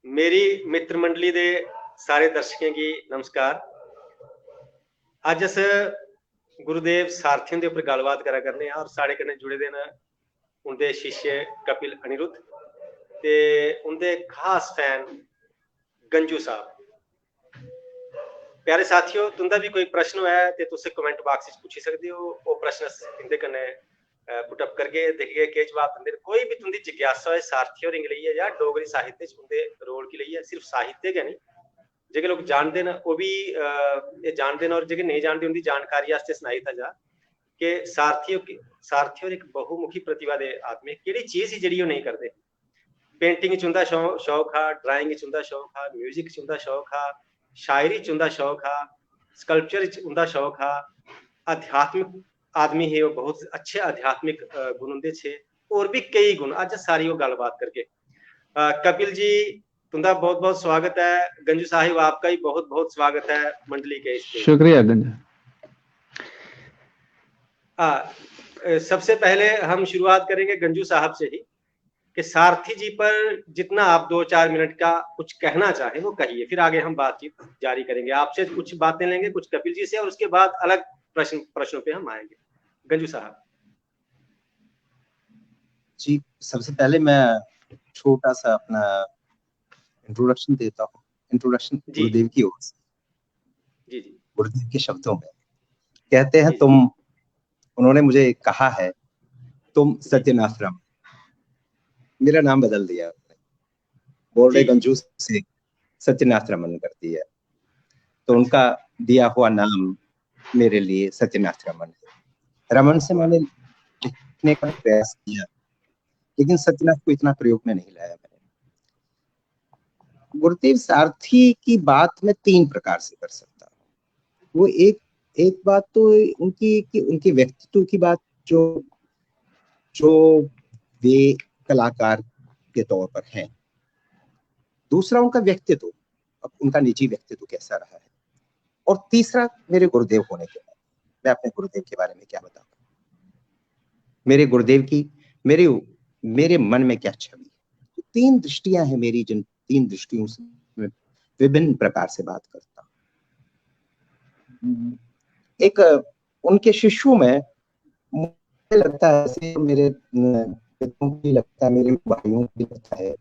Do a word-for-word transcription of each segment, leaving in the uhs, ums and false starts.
मेरी मित्र मंडली दे सारे दर्शकें गी नमस्कार। अज्ज अस गुरुदेव सारथी हुंदे उप्पर गल्लबात करा करने आं और साढ़े कन्नै जुड़े दे न उं'दे शिष्य कपिल अनिरुद्ध ते उं'दे खास फैन गंजू साहब। प्यारे साथियो, तुं'दा बी कोई प्रश्न होऐ ते तुस कमेंट बाक्स च पुच्छी सकदे ओ। ओह् प्रश्न अस इं'दे कन्नै पुट अप करगे, दिखगे केह् जवाब दिंदे न। कोई बी तुं'दी जिज्ञासा होए सारथी होरें गी लेइयै जां डोगरी साहित्य च उं'दे रोल गी लेइयै, सिर्फ साहित्य गै नेईं, जेह्के लोक जानदे न ओह् बी अ, एह् जानदे न, और जेह्के नेईं जानदे उं'दी जानकारी आस्तै सनाई दित्ता जा कि सारथी होर, सारथी होर इक बहुमुखी प्रतिभा दे आदमी, केह्ड़ी चीज ही जेह्ड़ी ओह् नेईं करदे। पेंटिंग च उं'दा शौ-, शौक हा, ड्राइंग च उं'दा शौक हा, म्यूजिक च उं'दा शौक हा, शायरी च उं'दा शौक हा, स्कल्पचर च उं'दा शौक हा, आध्यात्मिक आदमी हे ओह्, बहुत अच्छे आध्यात्मिक अ, गुण उं'दे च हे, होर बी केई गुण, अज्ज सारी ओह् गल्लबात करगे। अ, कपिल जी, तुं'दा बहुत बहुत स्वागत है। गंजू साहिब, आपका भी बहुत बहुत स्वागत है मंडली के इस पे। शुक्रिया गंजू। हाँ, अ, सबसे पहले हम शुरुआत करेंगे गंजू साहब से ही कि सारथी जी पर जितना आप दो चार मिनट का कुछ कहना चाहें वो कहिए, फिर आगे हम बातचीत जारी करेंगे। आपसे कुछ बातें लेंगे, कुछ कपिल जी से, और उसके बाद अलग प्रश्न, प्रश्नों पे हम आएंगे। गंजू साहब। जी, सबसे पहले मैं छोटा सा अपना इंट्रोडक्शन देता हूँ। इंट्रोडक्शन जी। गुरुदेव की ओर से, जी जी गुरुदेव के शब्दों में कहते हैं, जी। तुम, उन्होंने मुझे कहा है, तुम सत्यनाथ राम। मेरा नाम बदल दिया उन्होंने, बोल रहे जी। गंजू से सत्यनाथ रमन कर दिया। तो उनका दिया हुआ नाम मेरे लिए सत्यनाथ रमन है। रमन से मैंने लिखने का प्रयास किया, लेकिन सत्यनाथ को इतना प्रयोग में नहीं लाया मैंने। गुरुदेव सारथी की बात मैं तीन प्रकार से कर सकता हूँ। वो एक, एक बात तो उनकी, कि उनके व्यक्तित्व की बात, जो, जो वे कलाकार के तौर पर हैं। दूसरा उनका व्यक्तित्व, अब उनका निजी व्यक्तित्व कैसा रहा है। और तीसरा मेरे गुरुदेव होने के बाद मैं अपने गुरुदेव के बारे में क्या बताऊं, मेरे गुरुदेव की, मेरे, मेरे मन में क्या छवि है। तो तीन दृष्टियां हैं मेरी, जिन तीन दृष्टियों से मैं विभिन्न प्रकार से बात करता हूँ। एक, अ, उनके शिष्यों में मुझे लगता है, जैसे मेरे, अ, मित्रों को भी लगता है, मेरे भाइयों को भी लगता है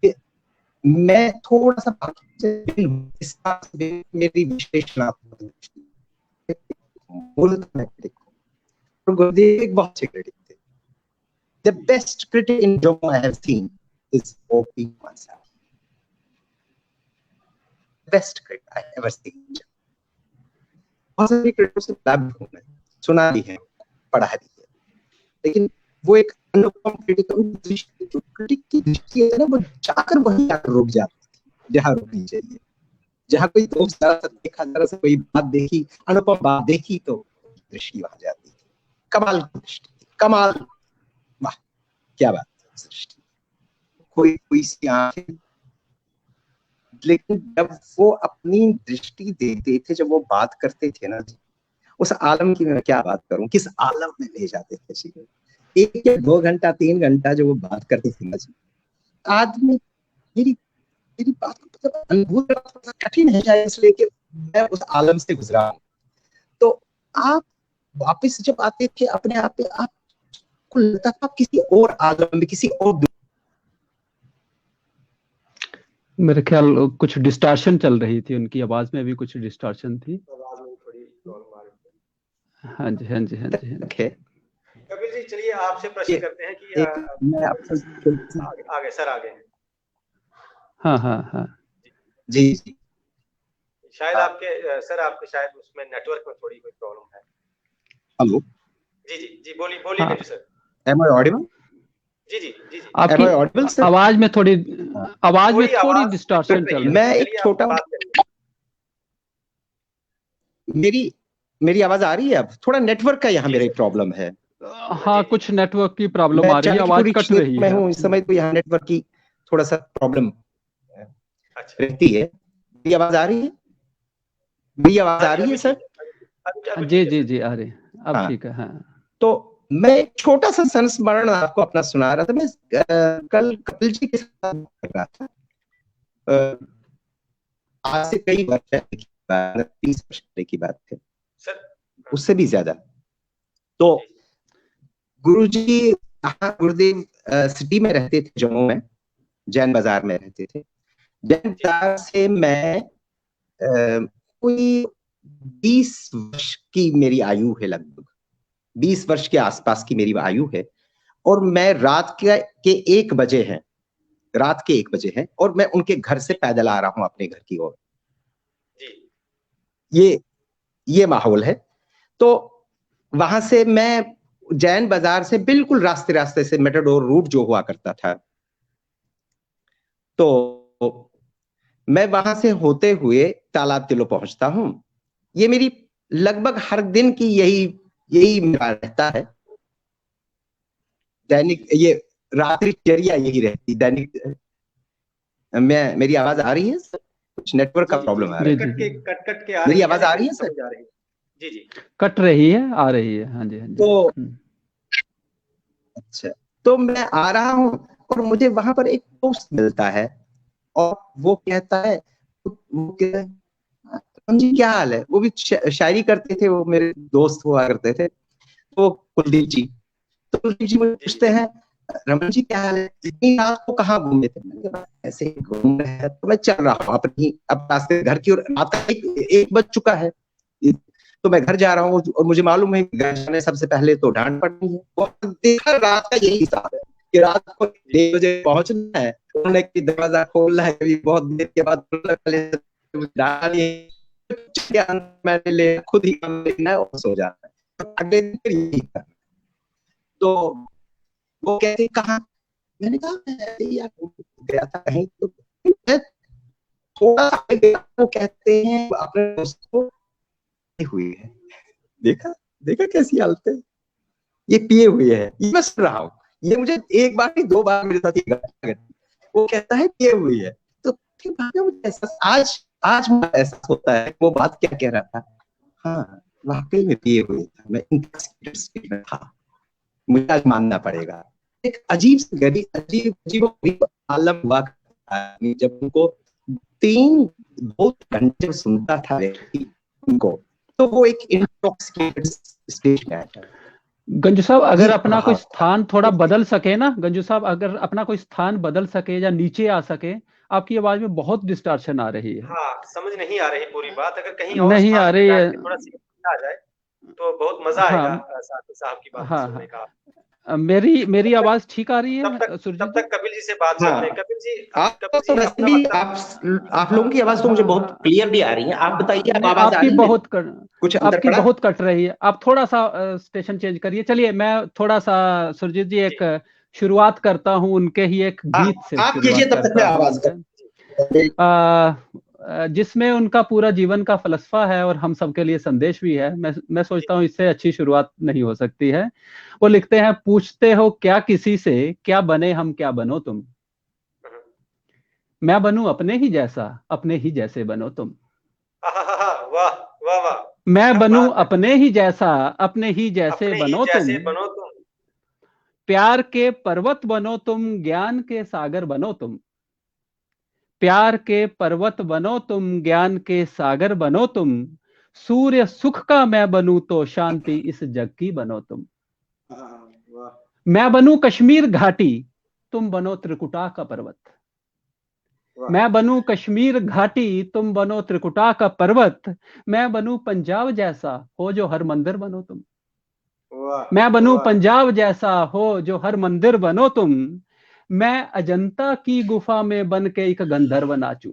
कि मैं थोड़ा सा बाकी से भिन्न हूँ, इस बात से मेरी विश्लेषणात्मक दृष्टि है। मूलतः मैं क्रिटिक हूँ। और गुरुदेव एक बहुत अच्छे क्रिटिक थे। The best critic in Jammu I have seen is O P Mansari. Best critic I ever seen. बहुत सारे क्रिटिकों से मिला भी हूँ मैं, सुना भी है, पढ़ा भी है, लेकिन वो एक अनुपम क्रिटिक, उनकी दृष्टि, जो क्रिटिक की दृष्टि है ना, वो जाकर वहीं जाकर रुक जाती है जहाँ रुकनी चाहिए। जहाँ कोई दोष जरा सा देखा, जरा सा कोई बात देखी, अनुपम बात देखी, तो दृष्टि वहां जाती है। कमाल की दृष्टि, कमाल, वाह, क्या बात है दृष्टि। कोई, कोई सी आंख है। लेकिन जब वो अपनी दृष्टि देते थे, जब वो बात करते थे ना जी, उस आलम की मैं क्या बात करूं, किस आलम में ले जाते थे जी। एक या दो घंटा, तीन घंटा जो वो बात करते थे ना जी, आदमी, मेरी, मेरी बात को मतलब अनुभूत करना थोड़ा सा कठिन है शायद, इसलिए कि मैं उस आलम से गुजरा हूं। तो आप वापस जब आते थे अपने आप पे, आपको लगता था आप किसी और आलम में, किसी और दुनिया मेरे ख्याल कुछ डिस्टॉर्शन चल रही थी, उनकी आवाज में भी कुछ डिस्टॉर्शन थी। आवाज में थोड़ी प्रॉब्लम आ रही है। हाँ जी, हाँ जी, हाँ जी, हाँ जी। रखे। कपिल जी, चलिए आपसे प्रश्न ये करते हैं कि एक अ, मैं आपसे आगे, आगे सर, आगे। हाँ, हाँ, हाँ। जी, जी। शायद हाँ। आपके अ, सर, आपके शायद उसमें नेटवर्क में थोड़ी कोई प्रॉब्लम है। हेलो, जी जी जी, बोलिए बोलिए हाँ। Ganju sir. am I audible? जी जी जी जी। आपकी Am I audible, sir? आवाज में थोड़ी, आवाज में थोड़ी थोड़ी आवाज डिस्टॉर्शन कट रही चल है। रही मैं है। एक चलिए, आप छोटा, बात करिए। मेरी, मेरी आवाज आ रही है? अब थोड़ा नेटवर्क का यहाँ जी मेरे सर। प्रॉब्लम है। हाँ, कुछ नेटवर्क की प्रॉब्लम मैं आ रही है, आवाज चांदीपुरी कट क्षेत्र रही में है। हूँ, इस समय तो यहाँ नेटवर्क की थोड़ा सा प्रॉब्लम अच्छा। रहती है। मेरी आवाज आ रही है? मेरी आवाज आ हाँ जी, रही अभी है, ठीक सर? है, अभी, अभी जी, ठीक है, जी, सर। जी, आ रही है। अब हाँ। ठीक है, हाँ। तो मैं एक छोटा सा संस्मरण आपको अपना सुना रहा था। मैं, अ, कल कपिल जी के साथ बात कर रहा था, अ, आज से कई वर्ष पहले की बात, तीस वर्ष पहले की बात है, उससे भी ज्यादा। तो गुरुजी, हाँ, गुरुदेव सिटी में रहते थे, जम्मू में, जैन बाजार में रहते थे। जैन बाजार से मैं, कोई बीस वर्ष की मेरी आयु है, लगभग बीस वर्ष के आसपास की मेरी आयु है, और मैं रात के के एक बजे हैं, रात के एक बजे हैं, और मैं उनके घर से पैदल आ रहा हूँ अपने घर की ओर। ये ये माहौल है। तो वहां से मैं जैन बाजार से बिल्कुल रास्ते रास्ते से मेटाडोर रूट जो हुआ करता था, तो मैं वहां से होते हुए तालाब तिलो पहुंचता हूँ। ये मेरी लगभग हर दिन की यही यही मेरा रहता है, दैनिक, ये रात्रि चर्या यही रहती दैनिक। मैं मेरी आवाज आ रही है सर? कुछ नेटवर्क का प्रॉब्लम आ रहा है। कट के कट कट के आ मेरी आवाज आ रही है सर? जी जी, कट रही है, आ रही है। हाँ जी, हाँ जी। तो अच्छा, तो मैं आ रहा हूँ और मुझे वहां पर एक दोस्त मिलता है और वो कहता है, वो कहता है, "राम जी, क्या हाल है?" वो भी शायरी करते थे, वो मेरे दोस्त हुआ करते थे, वो कुलदीप जी। तो कुलदीप जी मुझे पूछते हैं, "रमन जी, क्या हाल है? इतनी रात को कहाँ घूमे थे?" मैंने कहा, "ऐसे ही घूम रहे हैं।" तो मैं चल रहा हूँ अपनी, अब रास्ते घर की ओर, रात का एक, एक बज चुका है, तो मैं घर जा रहा हूँ और मुझे मालूम है घर जाने सबसे पहले तो डांट पड़नी है। वो देखा, रात का यही हिसाब है कि रात को डेढ़ बजे पहुंचना है, उन्होंने कि दरवाजा खोलना है, कभी बहुत देर के बाद डांट, मैंने ले खुद ही काम लेना है और सो जाना है। अगले दिन फिर यही करना। तो वो कहते, "कहाँ?" मैंने कहा, "मैं ऐसे ही यार गया था कहीं।" तो मैं थोड़ा सा आगे गया, वो कहते हैं, "अपने दोस्त को पिए हुए है।" देखा, देखा कैसी हालत है, ये पिए हुए है, ये मैं सुन रहा हूँ, ये मुझे एक बार नहीं, दो बार मेरे साथ ये घटना घटी। वो कहता है, "पिए हुए है।" तो फिर बाद में मुझे एहसास, आज आज मुझे एहसास होता है वो बात क्या कह रहा था। हाँ, वाकई में पिए हुए था, मैं intoxicated state में था, मुझे आज मानना पड़ेगा। एक अजीब सी गरीब, अजीब अजीब गरीब आलम हुआ करता है, जब उनको तीन दो घंटे सुनता था व्यक्ति उनको, तो वो एक intoxicated state में आता है। गंजू साहब, अगर अपना कोई स्थान थोड़ा बदल सके ना, गंजू साहब, अगर अपना कोई स्थान बदल सके या नीचे आ सके, आपकी आवाज में बहुत डिस्टॉर्शन आ रही है। हाँ, समझ नहीं आ रही पूरी बात। अगर कहीं नहीं आ रही है, थोड़ा सा आ जाए तो बहुत मजा आएगा साहब की बात सुनने का। मेरी मेरी आवाज ठीक आ रही है? तब तक, तब तक कपिल जी से बात करते हैं। कपिल जी, आप, कपिल जी, वैसे भी आप, आप लोगों की आवाज तो मुझे बहुत क्लियर भी आ रही है। आप बताइए, आप आवाज आ रही है? बहुत कट, कुछ आपकी बहुत कट रही है। आप थोड़ा सा स्टेशन चेंज करिए। चलिए, मैं थोड़ा सा, सुरजीत जी, एक शुरुआत करता हूँ उनके ही एक गीत से। आप कीजिए, तब तक मैं आवाज कर जिसमें उनका पूरा जीवन का फलसफा है और हम सबके लिए संदेश भी है। मैं मैं सोचता हूँ, इससे अच्छी शुरुआत नहीं हो सकती है। वो लिखते हैं, "पूछते हो क्या किसी से, क्या बने हम, क्या बनो तुम? मैं बनूं अपने ही जैसा, अपने ही जैसे बनो तुम।" वाह वाह वाह। मैं बनूं अपने ही जैसा, अपने ही जैसे बनो तुम। प्यार के पर्वत बनो तुम, ज्ञान के सागर बनो तुम। प्यार के पर्वत बनो तुम, ज्ञान के सागर बनो तुम। सूर्य सुख का मैं बनूं तो शांति इस जग की बनो तुम। मैं बनूं कश्मीर घाटी, तुम बनो त्रिकुटा का पर्वत। मैं बनूं कश्मीर घाटी, तुम बनो त्रिकुटा का पर्वत। मैं बनूं पंजाब जैसा, हो जो हर मंदिर बनो तुम। मैं बनूं पंजाब जैसा, हो जो हर मंदिर बनो तुम। मैं अजंता की गुफा में बन के एक गंधर्व नाचूं।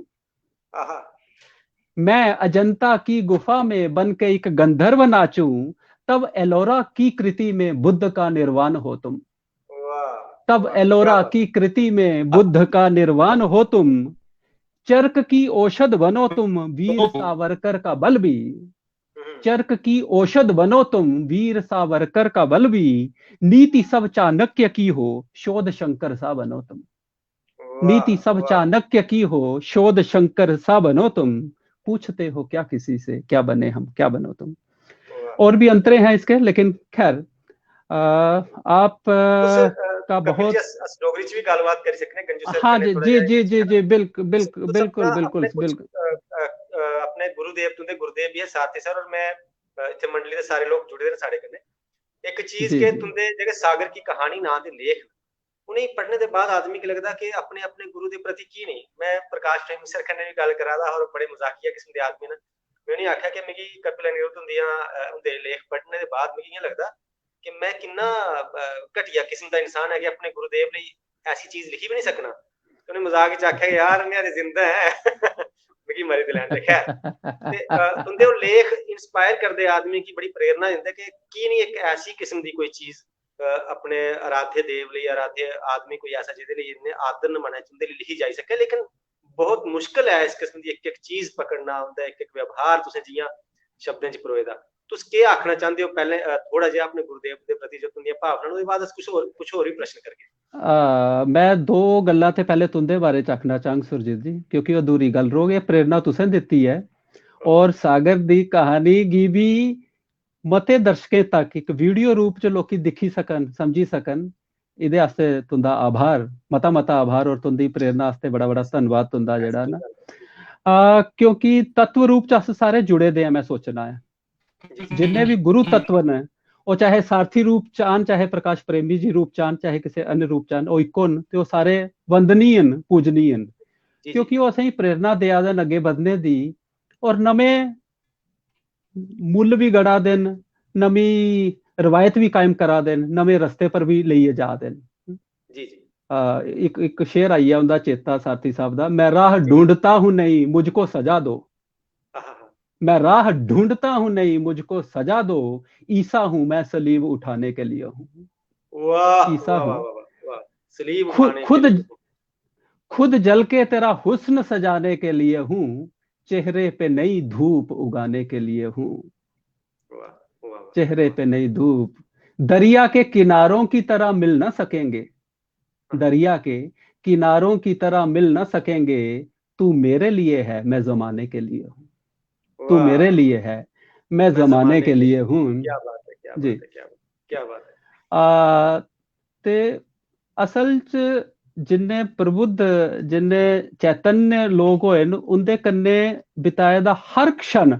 मैं अजंता की गुफा में बन के एक गंधर्व नाचूं। तब एलोरा की कृति में बुद्ध का निर्वाण हो तुम। तब एलोरा की कृति में बुद्ध का निर्वाण हो तुम। चर्क की औषध बनो तुम, वीर सावरकर का बल भी। चर्क की औषध बनो तुम, वीर सावरकर का बल भी। नीति सब चाणक्य की हो, शोध शंकर सा बनो तुम। नीति सब चाणक्य की हो, शोध शंकर सा बनो तुम। पूछते हो क्या किसी से, क्या बने हम, क्या बनो तुम। और भी अंतरे हैं इसके, लेकिन खैर, आप का बहुत अस डोगरी च भी गल्लबात करी सकने गंजू सर हाँ जी जी जी जी जी बिल्कुल बिल्कुल बिल्कुल बिल्कुल बिल्कुल अपने गुरुदेव तुंदे गुरुदेव भी है सारथी सर और मैं इतने मंडली के सारे लोग जुड़े दे साढ़े कन्नै एक चीज के तुंदे जेह्ड़े सागर की कहानी नां दे लेख उ'नेंगी पढ़ने दे बाद आदमी गी लगदा कि अपने अपने गुरु दे प्रति की नेईं। मैं प्रकाश प्रेमी सर कन्नै बी गल्ल करा दा हा और बड़े मजाकिया किस्म दे आदमी न। मैं उ'नेंगी आखेआ कि मिगी कपिल अनिरुद्ध हुंदियां उंदे लेख पढ़ने दे बाद मिगी इ'यां लगदा कि मैं किन्ना घटिया किस्म दा इंसान ऐ कि अपने गुरुदेव लेई ऐसी चीज लिखी बी नहीं सकना। उ'नें मजाक च आखेआ यार मैं ते जिंदा ऐ मिगी मरी ते लैन दे। खैर ते तुंदे ओह् लेख इंस्पायर करदे आदमी गी बड़ी प्रेरणा दिंदे कि की नहीं एक ऐसी किस्म दी कोई चीज अपने आराध्य देव लेई आराध्य आदमी कोई ऐसा जेह्दे लेई इन्ने आदर न मनै च उंदे लेई लिखी जाई सकै लेकिन बहुत मुश्किल ऐ इस किस्म दी इक इक चीज पकड़ना उंदा इक इक व्यवहार तुसें जियां शब्दें च परोए दा तुस केह् आखना चांहदे ओ पैह्लें थोड़ा जेहा अपने गुरुदेव दे प्रति जो तुंदियां भावनां न ओह्दे बाद अस कुछ होर कुछ होर बी प्रश्न करगे। मैं दो गल्लां ते पैह्ले तुंदे बारे च आखना चाहंग सुरजीत जी क्योंकि अधूरी गल्ल रौह्ग एह् प्रेरणा तुसें दित्ती ऐ और सागर दी कहानी गी बी मते दर्शकें तक इक वीडियो रूप च लोकी दिक्खी सकन समझी सकन एह्दे आस्तै तुंदा आभार मता मता आभार और तुंदी प्रेरणा आस्तै बड़ा बड़ा धन्नवाद तुंदा जेह्ड़ा ना आ, क्योंकि तत्व रूप च अस सारे जुड़े दे आं मैं सोचना ऐ जिन्ने भी गुरु तत्व न ओह् चाहे सारथी रूप च आन चाहे प्रकाश प्रेमी जी रूप च आन चाहे किसी अन्य रूप च आन ओह् इक्को न ते ओह् सारे वंदनीय न पूजनीय न क्योंकि ओह् असेंगी प्रेरणा देआ दे न अग्गें बधने दी और नमें मुल्ल भी गढ़ा दे न नमीं रवायत भी कायम करा दे न नमें रस्ते पर भी लेइयै जा दे न जी जी आ, इक इक शेर आई गेआ उंदा चेता सारथी साहब दा मैं राह ढूंढता हूं नहीं मुझको सजा दो मैं राह ढूंढता हूं नहीं मुझको सजा दो ईसा हूं मैं सलीब उठाने के लिए हूं वाह ईसा वाह हूं वाह वाह सलीब खुद उठाने के खुद लिए खुद जल के तेरा हुस्न सजाने के लिए हूं चेहरे पे नई धूप उगाने के लिए हूं वाह वाह वाह चेहरे पे नई धूप दरिया के किनारों की तरह मिल ना सकेंगे दरिया के किनारों की तरह मिल ना सकेंगे तू मेरे लिए है मैं जमाने के लिए हूं तू मेरे लिए है मैं जमाने के लिए हूं क्या बात है क्या बात है क्या बात है क्या बात है आ, ते असल च जिन्ने प्रबुद्ध जिन्ने चैतन्य लोक होए न उंदे कन्नै बिताए दा हर क्षण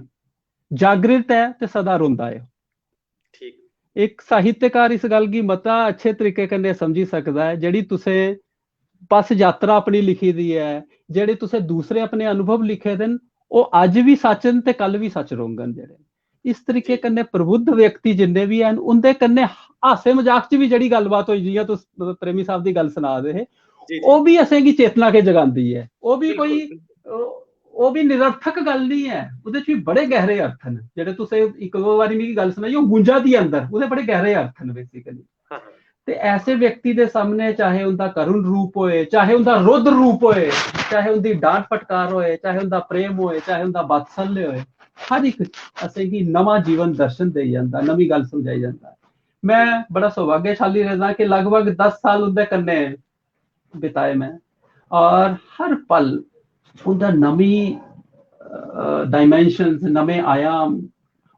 जागृत ऐ ते सदा रोंदा ऐ। ठीक। इक साहित्यकार इस गल्ल गी मता अच्छे तरीके कन्नै समझी सकदा ऐ जेह्ड़ी तुसें बस यात्रा अपनी लिखी दी ऐ, जेह्ड़े तुसें दूसरे अपने अनुभव लिखे दे न, ओह् अज्ज बी सच न ते कल बी सच रौह्ङन जेह्ड़े। इस तरीके कन्नै प्रबुद्ध व्यक्ति जिन्ने बी हैन, उं'दे कन्नै हासे मजाक च बी जेह्ड़ी गल्लबात होई, जि'यां तुस प्रेमी साहब दी गल्ल सना दे हे, जी, जी। ओह् बी असेंगी चेतना गै जगांदी ऐ। ओह् बी कोई, बिल्कुल। ओह्, ओह् बी निरर्थक गल्ल निं ऐ, ओह्दे च बी बड़े गैहरे अर्थ न, जेह्ड़े तुसें इक दो बारी मिगी गल्ल सनाई, ओह् गूंजा दी अंदर, ओह्दे बड़े गैहरे अर्थ न basically। हाँ, हाँ। ते ऐसे व्यक्ति दे सामने चाहे उंदा करुण रूप होए, चाहे उंदा रौद्र रूप होए, चाहे उंदी डांट फटकार होए, चाहे उंदा प्रेम होए, चाहे उंदा वात्सल्य होए, हर इक असेंगी नमां जीवन दर्शन देई जंदा, नमीं गल्ल समझाई जंदा। मैं बड़ा सौभाग्यशाली रेह्दा कि लगभग दस साल उंदे कन्नै बिताए मैं, और हर पल उंदा नमीं, अ, dimensions, नमें आयाम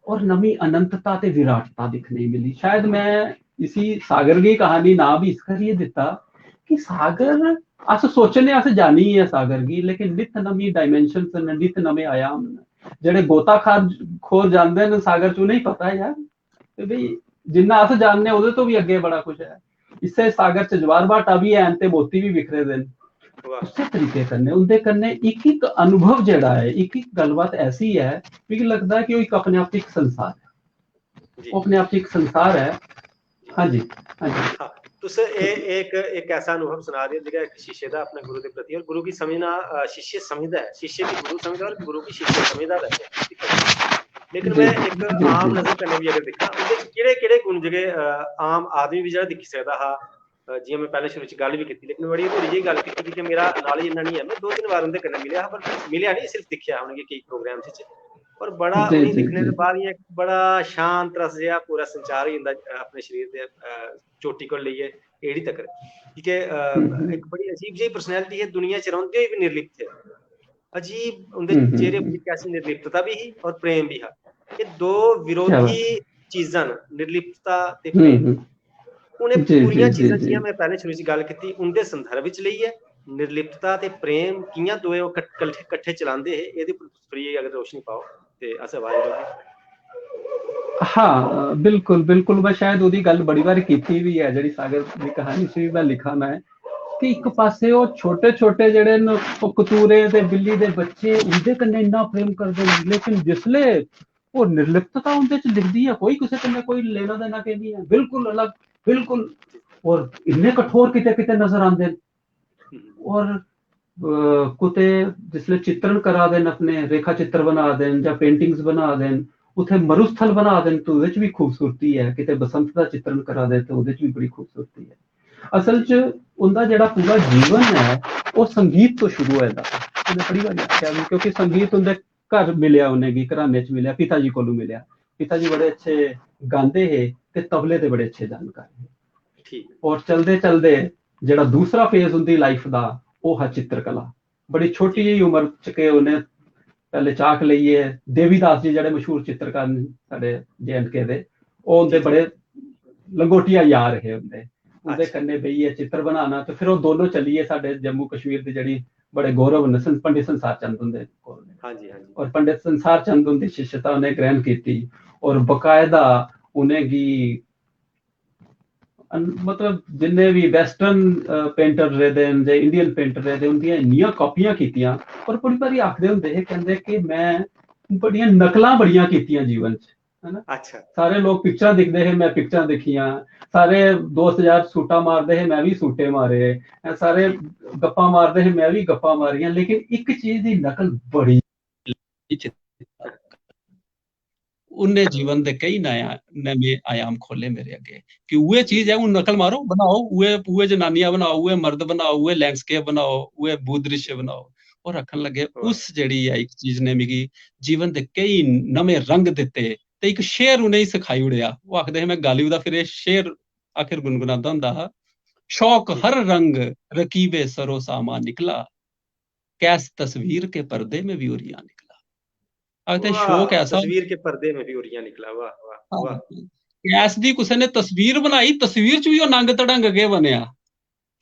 और नमीं अनंतता ते विराटता दिक्खने गी मिली। शायद मैं इसी सागर दी कहानी नां भी इस करियै दित्ता कि सागर, अस सोचने अस जानियै सागर गी, लेकिन नित्त नमीं dimensions न, नित्त नमें आयाम न। जेह्ड़े गोताखोर, खोर जांदे न सागर च, उ'नेंगी पता ऐ यार, ते भाई, जिन्ना अस जानने, ओह्दे तो बी अग्गें बड़ा कुछ ऐ। इस्सै सागर च ज्वार भाटा बी हैन ते मोती बी बिखरे दे न। वाह। उस्सै तरीके कन्नै उं'दे कन्नै इक इक अनुभव जेह्ड़ा ऐ, इक इक गल्लबात ऐसी ऐ, मिगी लगदा कि ओह् इक अपने आप च इक संसार ऐ। जी। ओह् अपने आप च इक संसार ऐ। हाँ जी, हाँ जी। हाँ, तुस ए-, एक, एक ऐसा अनुभव सना दे ओ जेह्ड़ा इक शिष्य दा अपने गुरु दे प्रति, और गुरु गी समझना, अ, शिष्य समझदा ऐ, शिष्य गी गुरु समझदा और गुरु गी शिष्य समझदा ऐ। लेकिन जी, मैं इक जी, आम जी। नजर कन्नै भी अगर दिक्खां, उं'दे च केह्ड़े-केह्ड़े गुण जेह्ड़े, अ, आम आदमी बी जेह्ड़ा दिक्खी सकदा हा, अ, जि'यां मैं पैह्ले शुरू च गल्ल बी कीती, लेकिन बड़ी थोह्ड़ी जेही गल्ल कीती, क्योंकि मेरा knowledge इन्ना निं ऐ। मैं दो तिन्न बार उं'दे कन्नै मिलेआ हा, पर मिलेआ निं, सिर्फ दिक्खेआ हा उ'नेंगी केई program च। और बड़ा जी, उ'नेंगी जी, दिक्खने जी। दे बाद इ'यां इक बड़ा शांत रस जेहा पूरा संचार होई जंदा, अ, अपने शरीर दे, अ, चोटी कोला लेइयै एड़ी तकर। की के, अ, हम्म, हम्म। इक बड़ी अजीब जेही personality ऐ, दुनिया च रौंह्दे होई बी निर्लिप्त ऐ। अजीब उं'दे हम्म, हम्म, चेहरे हम्म। पर इक ऐसी निर्लिप्तता बी ही और प्रेम बी हा। एह् दो क्या बात। विरोधी चीजां न, निर्लिप्तता ते हम्म, प्रेम। हम्म। उ'नें पूरियां चीजां, जि'यां में पैह्लें शुरू च गल्ल कीती, उं'दे संदर्भ च लेइयै निर्लिप्तता ते प्रेम कि'यां दोए ओह् कट-, कल्ठे-, कट्ठे चलांदे हे, एह्दे पर तुस free अगर रोशनी पाओ ते अस आभारी रौह्गे। हाँ, बिल्कुल, बिल्कुल। मैं शायद ओह्दी गल्ल बड़ी बारी कीती बी ऐ, जेह्ड़ी सागर दी कहानी च बी मैं लिखा ना ऐ कि इक पासे ओह् छोटे-छोटे जेह्ड़े न, ओह् कतूरे ते बिल्ली दे बच्चे, उं'दे कन्नै इन्ना प्रेम करदे न, लेकिन जिसलै ओह् निर्लिप्तता उं'दे च दिखदी ऐ, कोई कुसै कन्नै कोई लेना देना केह् निं ऐ, बिल्कुल अलग, बिल्कुल। और इन्ने कठोर किते किते नजर आंदे न। और, अ, कुते जिसलै चित्रण करा दे न, अपने रेखा चित्र बना दे न जां paintings बना दे न, उत्थै मरुस्थल बना दे न, ते ओह्दे च बी खूबसूरती ऐ, किते बसंत दा चित्रण करा दे ते ओह्दे च बी बड़ी खूबसूरती ऐ। असल च उं'दा जेह्ड़ा पूरा जीवन ऐ, ओह् संगीत तो शुरू होए दा। उ'नें बड़ी बारी आखेआ बी, क्योंकि संगीत उं'दे घर मिलेआ, उ'नेंगी घराने च मिलेआ, पिता जी कोलू मिलेआ। पिता जी बड़े अच्छे गांदे हे ते तबले दे बड़े अच्छे जानकार हे। ठीक। और चलदे चलदे जेह्ड़ा दूसरा phase उं'दी life दा, ओह् हा चित्रकला। बड़ी छोटी जेही उम्र च के उ'नें पैह्ले चाक लेइयै, देवीदास जी जेह्ड़े मशहूर चित्रकार न साढ़े J and K दे, ओह् उं'दे बड़े लंगोटिया यार हे उं'दे। उं'दे कन्नै बेहियै चित्र बनाना, ते फिर ओह् दोनों चली गे साढ़े जम्मू कश्मीर दी जेह्ड़ी बड़े गौरव न, सं-, पंडित संसार चंद हुंदे कोल। हाँ जी, हाँ जी। और पंडित संसार चंद हुंदी शिष्यता उ'नें ग्रहण कीती और बकायदा उ'नेंगी अन-, मतलब जिन्ने बी western, अ, painter रेह्दे न जां Indian painter रेह्दे, उं'दियां इन्नियां कापियां कीतियां। और बड़ी बारी आखदे होंदे हे, कैंदे कि मैं बड़ियां नकलां बड़ियां कीतियां जीवन च, है ना? अच्छा। सारे लोक पिक्चरां दिखदे हे, मैं पिक्चरां दिक्खियां। सारे दोस्त यार सूटा मारदे हे, मैं बी सूटे मारे। हैं, सारे गप्पां मारदे हे, मैं बी गप्पां मारियां। लेकिन इक चीज दी नकल बड़ी, उन्ने जीवन दे केई नया, नमें आयाम खोले मेरे अग्गे। कि उ'ऐ चीज ऐ, हून नकल मारो, बनाओ, उ'ऐ, उ'ऐ जनानियां बनाओ, उ'ऐ मर्द बनाओ, उ'ऐ landscape बनाओ, उ'ऐ भूदृश्य बनाओ। और आखन लगे, वाह। उस जेह्ड़ी ऐ इक चीज ने मिगी जीवन दे केई नमें रंग दित्ते ते इक शेर उ'नेंगी सखाई ओड़ेआ। ओह् आखदे हे, मैं गालिब दा फिर एह् शेर आखिर गुनगुनादा होंदा हा, "शौक हर रंग रकीबे सरो सामा निकला, कैस तस्वीर के पर्दे में भी उरिया निकला।" आखदे, वाह, शौक ऐसा तस्वीर के पर्दे में भी उरिया निकला। वाह, वाह, हाँ, वाह। कैस दी कुसै ने तस्वीर बनाई, तस्वीर च भी ओह् नंग धड़ंग गै बनेआ।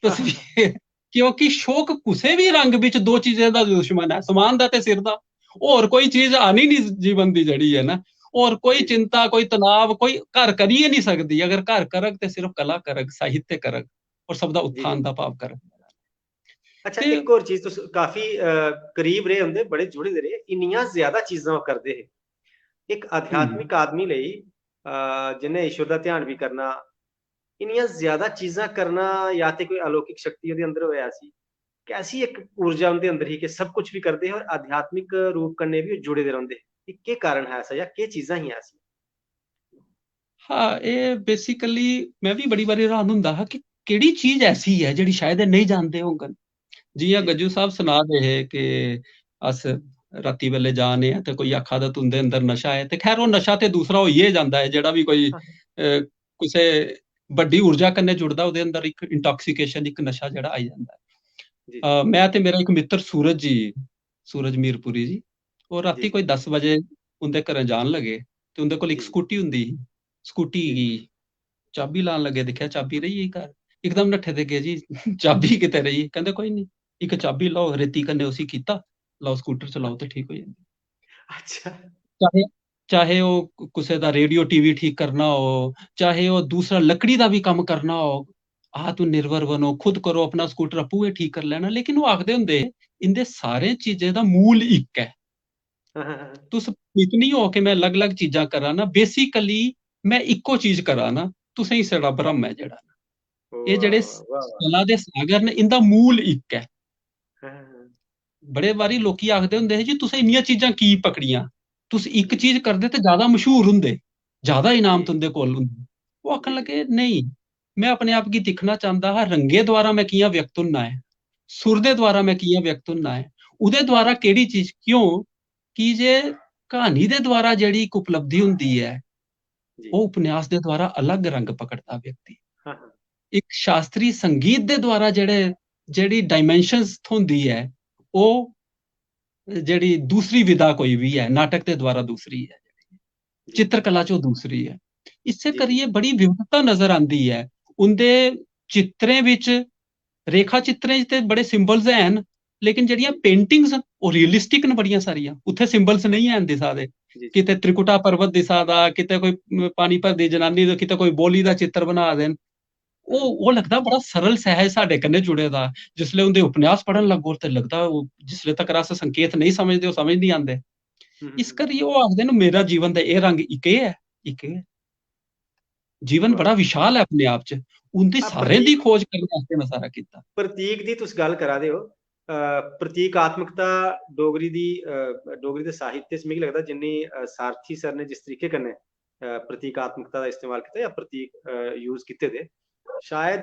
तस्वीर, क्योंकि शौक कुसै बी रंग बिच दो चीजें दा दुश्मन ऐ, समान दा ते सिर दा। होर कोई चीज आनी नहीं जीवन दी जेह्ड़ी ऐ ना, होर कोई जी। चिंता, कोई तनाव, कोई घर करी गै नहीं सकदी। अगर घर करग ते सिर्फ कला करग, साहित्य करग और सबदा उत्थान दा भाव करग। अच्छा, ते इक होर चीज, तुस काफी, अ, करीब रेह् उं'दे, बड़े जुड़े दे रेह्, इन्नियां ज्यादा चीजां ओह् करदे हे। इक आध्यात्मिक आदमी लेई, अ, जिन्ने ईश्वर दा ध्यान बी करना, इन्नियां ज्यादा चीजां करना, या ते कोई अलौकिक शक्ति ओह्दे अंदर होऐ ऐसी, कैसी इक ऊर्जा उं'दे अंदर ही कि सब कुछ बी करदे हे और आध्यात्मिक रूप कन्नै बी ओह् जुड़े दे रौंह्दे हे। एह् केह् कारण हा ऐसा, या केह् चीजां हियां ऐसियां? हाँ, एह् basically मैं बी बड़ी बारी हैरान होंदा हा कि केह्ड़ी चीज ऐसी ऐ जेह्ड़ी शायद एह् नेईं जानदे होङन। जि'यां जी। गज्जू साहब सना दे हे कि अस राती बेल्ले जा ने आं ते कोई आखा दा तुं'दे अंदर नशा ऐ, ते खैर ओह् नशा ते दूसरा होई गै जंदा ऐ, जेह्ड़ा बी कोई, हाँ। अ, कुसै बड्डी ऊर्जा कन्नै जुड़दा, ओह्दे अंदर इक intoxication, इक नशा जेह्ड़ा आई जंदा ऐ। जी। अ, मैं ते मेरा इक मित्तर सूरज जी, सूरज मीरपुरी जी, ओह् राती जी। कोई दस बजे उं'दे घरें जान लगे ते उं'दे कोल इक जी। स्कूटी होंदी ही। स्कूटी जी। गी चाबी लान लगे, दिक्खेआ चाबी रेही गेई घर। इकदम नट्ठे दे गे, "जी, चाबी कित्थै रेही?" कहंदे, "कोई निं, इक चाबी लाओ, रेती कन्नै उसी कीता, लाओ स्कूटर चलाओ ते ठीक होई जंदी।" अच्छा। चाहे, चाहे ओह् कु-, कुसै दा रेडियो, टीवी ठीक करना हो, चाहे ओह् दूसरा लकड़ी दा बी कम्म करना हो, "आत्मनिर्भर बनो, खुद करो, अपना स्कूटर आपूं गै ठीक करी लैना।" लेकिन ओह् आखदे होंदे, "इं'दे सारे चीजें दा मूल इक ऐ।" हाँ, हाँ, हाँ। तुस भ्रमित निं हो कि मैं अलग-अलग चीजां करा ना, basically मैं इक्को चीज करा ना, तुसें गी छड़ा भ्रम ऐ जेह्ड़ा। एह् जेह्ड़े वाह, वाह, वाह। कला दे सागर न, इं'दा मूल इक ऐ। हाँ, हाँ, हाँ। बड़े बारी लोकी आखदे होंदे हे जी, "तुसें इन्नियां चीजां की पकड़ियां? तुस इक चीज करदे ते ज्यादा मशहूर होंदे, ज्यादा इनाम जी। तुं'दे कोल होंदे।" ओह् आखन जी, लगे, "नेईं, मैं अपने आप गी दिक्खना चांह्दा हा, रंगे द्वारा मैं कि'यां व्यक्त होना ऐ, सुर दे द्वारा मैं कि'यां व्यक्त होना ऐ, ओह्दे द्वारा केह्ड़ी चीज।" क्यों? की जे क्हानी दे द्वारा जेह्ड़ी इक उपलब्धि होंदी ऐ, जी। ओह् उपन्यास दे द्वारा अलग रंग पकड़दा व्यक्ति। हाँ, हाँ। इक शास्त्रीय संगीत दे द्वारा जेह्ड़े, जेह्ड़ी dimensions थ्होंदी ऐ, ओह् जेह्ड़ी दूसरी विधा कोई बी ऐ, नाटक दे द्वारा दूसरी ऐ, जी। चित्रकला च ओह् दूसरी ऐ। इस्सै जी। करियै बड़ी विविधता नजर आंदी ऐ। उं'दे चित्रें बिच, रेखा चित्रें च ते बड़े सिंबल्स हैन, लेकिन जेह्ड़ियां पेंटिंग्स न, ओह् रियलिस्टिक न बड़ियां सारियां। उत्थै सिंबल्स नेईं हैन दिसा दे। जी। किते त्रिकुटा पर्वत दिसा दा, किते कोई, अम, पानी भरदी जनानी दा, किते कोई बोली दा चित्र बना दे न। ओह् ओह् लगदा बड़ा सरल सैहज साढ़े कन्नै जुड़े दा। जिसलै उं'दे उपन्यास पढ़न लगो ते लगदा, ओह् जिसलै तक्कर अस संकेत नेईं समझदे, ओह् समझ निं आंदे। हम्म, इस हम्म। करियै ओह् आखदे न, मेरा जीवन ते एह् रंग इक एह् ऐ, इक एह् ऐ। जीवन वाह। बड़ा विशाल ऐ अपने आप च। उं'दी आ, सारें दी प्रतीक खोज करने आस्तै में सारा कीता। प्रतीक दी तुस गल्ल करा दे ओ, अ, प्रतीकात्मकता डोगरी दी, अ, डोगरी दे साहित्य च मिगी लगदा जिन्नी, अ, सारथी सर ने जिस तरीके कन्नै, अ, प्रतीकात्मकता दा इस्तेमाल कीता जां प्रतीक, अ, यूज़ कीते दे, शायद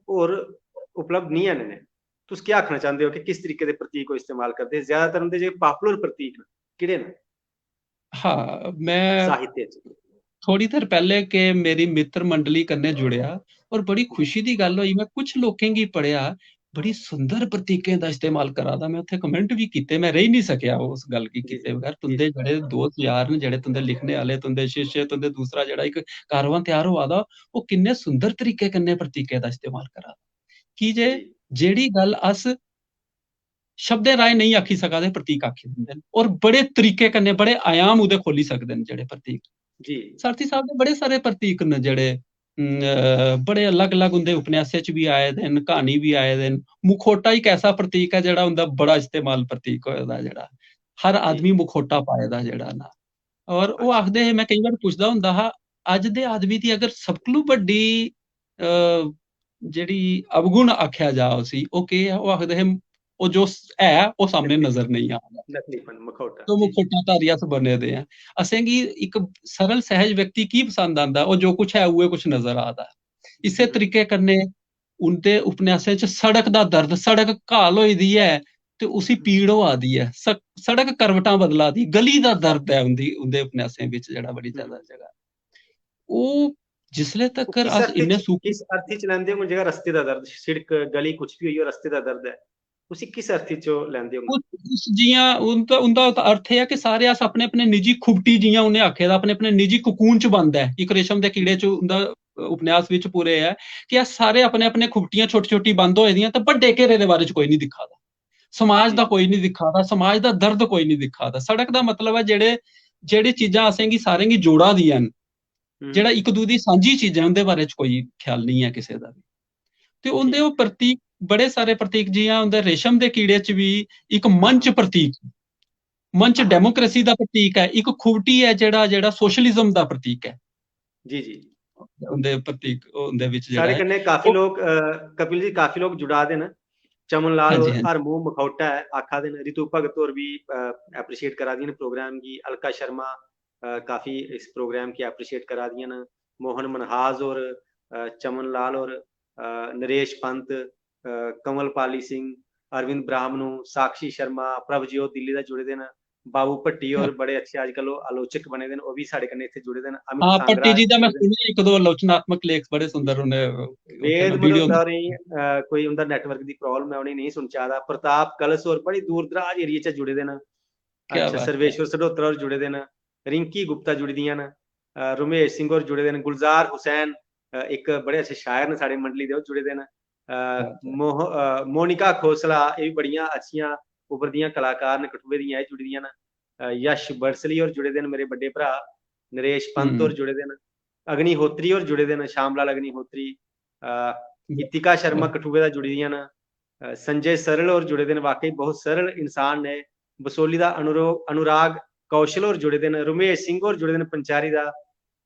होर उपलब्ध निं हैन इन्ने। तुस केह् आखना चांह्दे ओ कि किस तरीके दे प्रतीक ओह् इस्तेमाल करदे हे? ज्यादातर उं'दे जेह्ड़े पॉपुलर प्रतीक न, केह्ड़े न हाँ, में साहित्य च? थोड़ी देर पैह्ले के मेरी मित्र मंडली कन्नै जुड़ेआ और बड़ी खुशी दी गल्ल होई, में कुछ लोकें गी पढ़ेआ, बड़ी सुंदर प्रतीकें दा इस्तेमाल करा दा। में उत्थै कमेंट बी कीते, में रेही निं सकेआ उस गल्ल गी जी, कीते जी, बगैर। जी। तुं'दे जेह्ड़े दोस्त यार न, जेह्ड़े तुं'दे लिखने आह्ले, तुं'दे शिष्य, तुं'दे दूसरा जेह्ड़ा इक कारवां त्यार होआ दा, ओह् किन्ने सुंदर तरीके कन्नै प्रतीकें दा इस्तेमाल करा दा। की जे जी। जेह्ड़ी गल्ल अस शब्दें राहें नेईं आखी सका दे, प्रतीक आखी दिंदे न, और बड़े तरीके कन्नै बड़े आयाम ओह्दे खोली सकदे न जेह्ड़े प्रतीक। जी। सारथी साहब दे बड़े सारे प्रतीक न जेह्ड़े, अम, अ, बड़े अलग-अलग उं'दे उपन्यासें च बी आए दे न, क्हानी बी आए दे न। मुखौटा इक ऐसा प्रतीक ऐ जेह्ड़ा उं'दा बड़ा इस्तेमाल प्रतीक होए दा, जेह्ड़ा हर जी। आदमी मुखौटा पाए दा जेह्ड़ा ना। और ओह् अच्छा। आखदे हे, में केई बार पुछदा होंदा हा, अज्ज दे आदमी दी अगर सब कोलू बड्डी, अ, जेह्ड़ी अवगुण आखेआ जा उसी, ओह् केह् ऐ? ओह् आखदे हे, ओह् जो स-, है, ओह् सामने नकली। नजर नेईं आ दा। नकलीपन, मुखौटा। तो जी। मुखौटाधारी अस बने दे आं। असेंगी इक सरल सैहज व्यक्ति की पसंद आंदा? ओह् जो कुछ है, उ'ऐ कुछ नजर आ दा। इस्सै बिल्कुल। तरीके कन्नै उं'दे उपन्यासें च सड़क दा दर्द, सड़क घाल होई दी ऐ ते उसी हम्म। पीड़ होआ दी ऐ, स-, सड़क करवटां बदला दी, गली दा दर्द ऐ उं'दी, उं'दे उपन्यासें बिच जेह्ड़ा बड़ी हम्म। ज्यादा जगह। ओह् जिसले ओह् तकर किस अस अर्थी इन्ने च, सूखी किस अर्थी च लैंदे होंगे जेह्ड़ा रस्ते दा दर्द, सिड़क, गली, कुछ बी होई, ओह् रस्ते दा दर्द ऐ, उसी किस अर्थी च ओह् लैंदे होंगे? उस, उस जियां उं'दा, उं'दा अर्थ एह् ऐ कि सारे अस अपने अपने निजी खुबटी, जियां उ'नें आखे दा, अपने अपने निजी cocoon च बंद ऐ। इक रेशम दे कीड़े च उं'दा उपन्यास बिच पूरे ऐ कि अस सारे अपने अपने खुबटियां छोटी छोटी बंद होए दियां ते बड्डे घेरे दे बारे च कोई निं दिक्खा दा, समाज दा जी। कोई निं दिक्खा दा, समाज दा दर्द कोई निं दिक्खा दा। सड़क दा मतलब ऐ जेह्ड़े, जेह्ड़ी चीजां असेंगी सारें गी जोड़ा दियां न, हम्म। जेह्ड़ा इक दूए दी सांझी चीजां, उं'दे बारे च कोई ख्याल निं ऐ किसे दा बी। ते उं'दे जी। ओह् प्रतीक, बड़े सारे प्रतीक, जियां उं'दे रेशम दे कीड़े च बी इक मंच हाँ। प्रतीक, मंच हाँ। डेमोक्रेसी दा प्रतीक ऐ, इक खुबटी ऐ जेह्ड़ा, जेह्ड़ा सोशलिज्म दा प्रतीक ऐ। जी, जी। उं'दे प्रतीक, उं'दे बिच जेह्ड़ा साढ़े ऐ, कन्नै काफी ओह् लोक, अ, कपिल जी, काफी लोक जुड़ा दे न। चमन लाल हां जी, होर हां जी। हर मूंह मखौटा ऐ आखा दे न। रितु भगत होर बी, अ, appreciate करा दियां न program गी। अलका शर्मा, अ, काफी इस program गी appreciate करा दियां न। मोहन मनहास होर, अ, चमन लाल होर, अ, नरेश पंत, अ, कंवलपाली सिंह, अरविंद ब्राह्मणु, साक्षी शर्मा, प्रभजोत दिल्ली दा जुड़े दे न। बाबू भट्टी होर बड़े अच्छे अजकल ओह् आलोचक बने दे न, ओह् बी साढ़े कन्नै इत्थै जुड़े दे न। अमित हां, सांगरा भट्टी जी दा में जुड़े दे न। सुनेआ इक दो आलोचनात्मक लेख, बड़े सुंदर उ'नें, वेद video मल्होत्रा होरें गी, अ, कोई उं'दा network दी problem ऐ, उ'नेंगी नेईं सुनचा दा। प्रताप कलस होर बड़ी दूर दराज area चा जुड़े दे न। क्या अच्छा, बात है। सर्वेश्वर सडोत्रा होर जुड़े दे न, रिंकी गुप्ता जुड़ी दियां न, अ, रमेश सिंह होर जुड़े दे न, गुलजार हुसैन, अ, इक बड़े अच्छे शायर न साढ़े मंडली दे, ओह् जुड़े दे न। अ, अच्छा। मोह-, अ, मोनिका खोसला, एह् बी बड़ियां अच्छियां उभरदियां कलाकार न कठुए दियां, एह् जुड़ी दियां न। अ, यश बड़सली होर जुड़े दे न, मेरे बड्डे भ्राऽ, नरेश पंत होर हम्म। जुड़े दे न, अग्निहोत्री होर जुड़े दे न, श्यामलाल अग्निहोत्री, अ, हम्म। इतिका शर्मा हम्म। कठुए दा जुड़ी दियां न, अ, संजय सरल होर जुड़े दे न, वाकई बहुत सरल इंसान न एह्। बसोली दा अनुरो-, अनुराग कौशल होर जुड़े दे न, रमेश सिंह होर जुड़े दे न पंचैरी दा।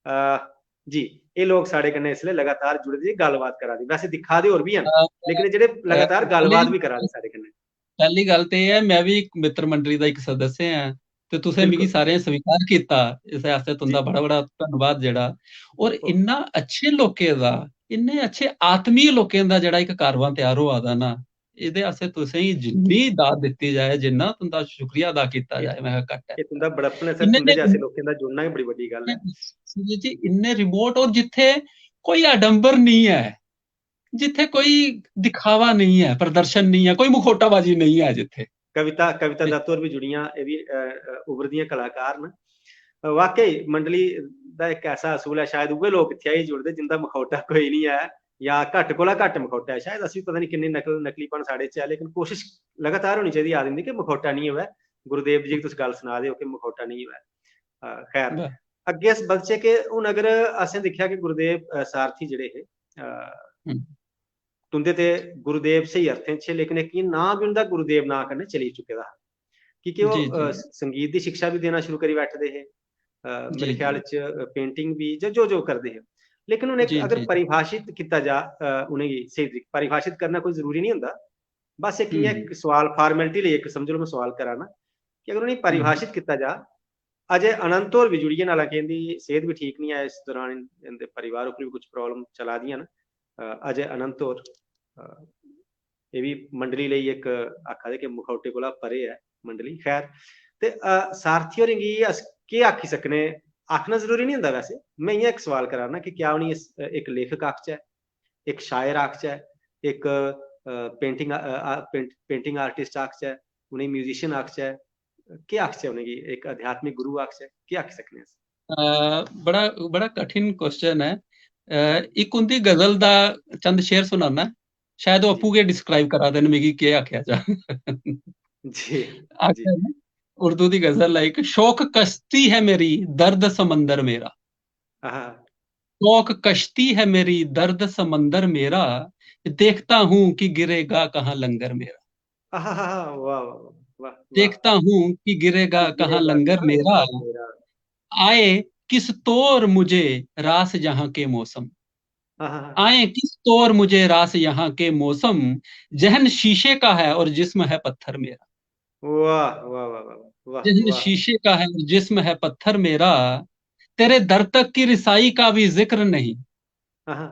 अ, जी, एह् लोक साढ़े कन्नै इसलै लगातार जुड़े दे, गल्लबात करा दे। वैसे दिक्खा दे होर बी हैन, अ, लेकिन जेह्ड़े अ, लगातार पैह्ली गल्लबात बी करा दे साढ़े कन्नै। पैह्ली गल्ल ते एह् ऐ, में बी इक मित्र मंडली दा इक सदस्य आं ते तुसें मिगी बिल्कुल। सारें स्वीकार कीता, इस आस्तै तुं'दा जी। बड़ा-बड़ा धन्नवाद जेह्ड़ा। और ओह। इन्ना अच्छे लोकें दा, इन्ने अच्छे आत्मीय लोकें दा जेह्ड़ा इक कारवां त्यार होआ दा ना, एह्दे आस्तै तुसें गी जिन्नी दाद दित्ती जाए, जिन्ना तुं'दा शुक्रिया अदा कीता एह्, जाए, में घट्ट ऐ। एह् तुं'दा बड़प्पन ऐ सर, इन्ने तुं'दे ने जैसे लोकें दा जुड़ना गै बड़ी बड्डी गल्ल ऐ। सुजीत जी, इन्ने remote और जित्थै कोई आडंबर नेईं ऐ, जित्थै कोई दिखावा नेईं ऐ, प्रदर्शन नेईं ऐ, कोई मुखौटाबाजी नेईं ऐ जित्थै। कविता, कविता दत्त होर बी जुड़ियां, एह् बी, अ, अ, उभरदियां कलाकार न। अ, वाकई मंडली दा इक ऐसा असूल ऐ, शायद उ'ऐ लोक इत्थै आइयै जुड़दे जिंदा मुखौटा कोई निं ऐ। या घट्ट कोला घट्ट मखौटा ऐ। शायद अस बी पता निं किन्ने नकल, नकलीपन साढ़े च ऐ, लेकिन कोशिश लगातार होनी चाहिदी आदमी दी कि मखौटा निं होऐ। गुरुदेव जी दी तुस गल्ल सना दे ओ कि मखौटा निं होऐ। अ, खैर, वाह। अग्गें अस बधचै कि हून अगर असें दिक्खेआ कि गुरुदेव, अ, सारथी जेह्ड़े हे, अ, हम्म। तुं'दे ते गुरुदेव स्हेई अर्थें च हे, लेकिन इक इ'यां नांऽ बी उं'दा गुरुदेव नांऽ कन्नै चली चुके दा हा, की के ओह्, जी, जी। अ, संगीत दी शिक्षा बी देना शुरू करी बैठे दे हे, अ, जी, मेरे ख्याल जी। च, अ, पेंटिंग बी, जां जो, जो करदे हे। लेकिन उ'नें जी, अगर जी, जी। परिभाषित कीता जा, अ, उ'नेंगी स्हेई तरीके, परिभाषित करना कोई जरूरी निं होंदा, बस इक इ'यां हम्म। इक सोआल, फार्मेलिटी लेई इक समझ लो, में सोआल करा ना कि अगर उ'नेंगी हम्म। परिभाषित कीता जा, अजय अनंत होर बी जुड़ी गे न, हालांकि इं'दी सेह्त बी ठीक निं ऐ, इस दौरान इन-, इं'दे परिवार उप्पर बी कुछ प्रॉब्लम चला दियां न। अ, अजय अनंत होर, अ, एह् बी मंडली लेई इक आखा दे कि मखौटे कोला परे ऐ मंडली। खैर, ते, अ, सारथी होरें गी अस केह् आखी सकने? आखना जरूरी निं होंदा वैसे। में इ'यां इक सोआल करा ना कि क्या उ'नेंगी इस, अ, इक लेखक आखचै, इक शायर आखचै, इक, अ, पेंटिंग, अ, अ, पेंट-, पेंटिंग आर्टिस्ट आखचै, उ'नेंगी म्यूजिशियन आखचै, केह् आखचै उ'नेंगी? इक आध्यात्मिक गुरु आखचै, केह् आखी सकने अस? अ, बड़ा, बड़ा कठिन क्वेश्चन ऐ। अ, इक उं'दी गजल दा चंद शेर सुनाना, शायद ओह् आपूं गै डिस्क्राइब करा दे न मिगी केह् आखेआ जा। जी, आखेआ जी। ना, उर्दू दी गजल ऐ इक, "शौक कश्ती है मेरी, दर्द समंदर मेरा।" आहा। "शौक कश्ती है मेरी, दर्द समंदर मेरा, देखता हूँ कि गिरेगा कहाँ लंगर मेरा।" आहा, वाह, वाह, वाह, वाह, वाह। "देखता हूँ कि गिरेगा कहाँ लंगर मेरा, आए किस तौर मुझे रास यहाँ के मौसम।" आहा। "आए किस तौर मुझे रास यहाँ के मौसम, जहन शीशे का है और जिस्म है पत्थर मेरा।" वाह, वाह, वाह, वाह, वाह, जहन वाह। शीशे का है और जिस्म है पत्थर मेरा, तेरे दर तक की रिसाई का भी जिक्र नहीं। आहा।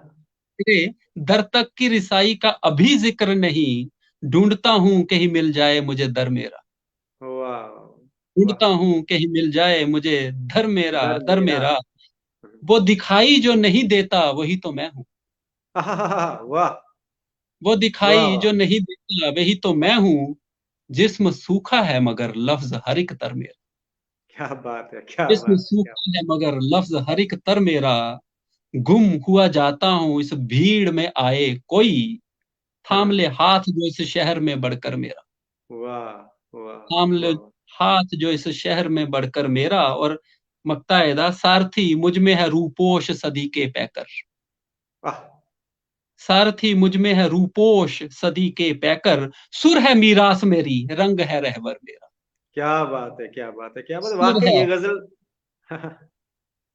तेरे दर तक की रिसाई का अभी जिक्र नहीं, ढूंढता हूँ कहीं मिल जाए मुझे दर मेरा। वाह, वाह। ढूंढता हूँ कहीं मिल जाए मुझे दर मेरा, दर दर मेरा। मेरा। वो दिखाई जो नहीं देता, वही तो मैं हूँ। आहा, वाह। वो दिखाई वाह, वाह। जो नहीं देता, वही तो मैं हूँ। जिस्म सूखा है, मगर लफ्ज हर एक तर मेरा।" क्या बात है, क्या जिस्म बात है, क्या सूखा है, मगर लफ्ज हर एक तर मेरा। गुम हुआ जाता हूँ इस भीड़ में आए कोई, थाम हाँ। ले हाथ जो इस शहर में बढ़कर मेरा। वाह, वाह, थाम ले वाह। हाथ जो इस शहर में बढ़कर मेरा। और मक्ता एदा, "सारथी मुझ में है रूपोश सदी के पैकर।" वाह। "सारथी मुझ में है रूपोश सदी के पैकर, सुर है मीरास मेरी, रंग है रहबर मेरा।" क्या बात है, क्या बात है, क्या बात है। सुर वाकई है। ये गजल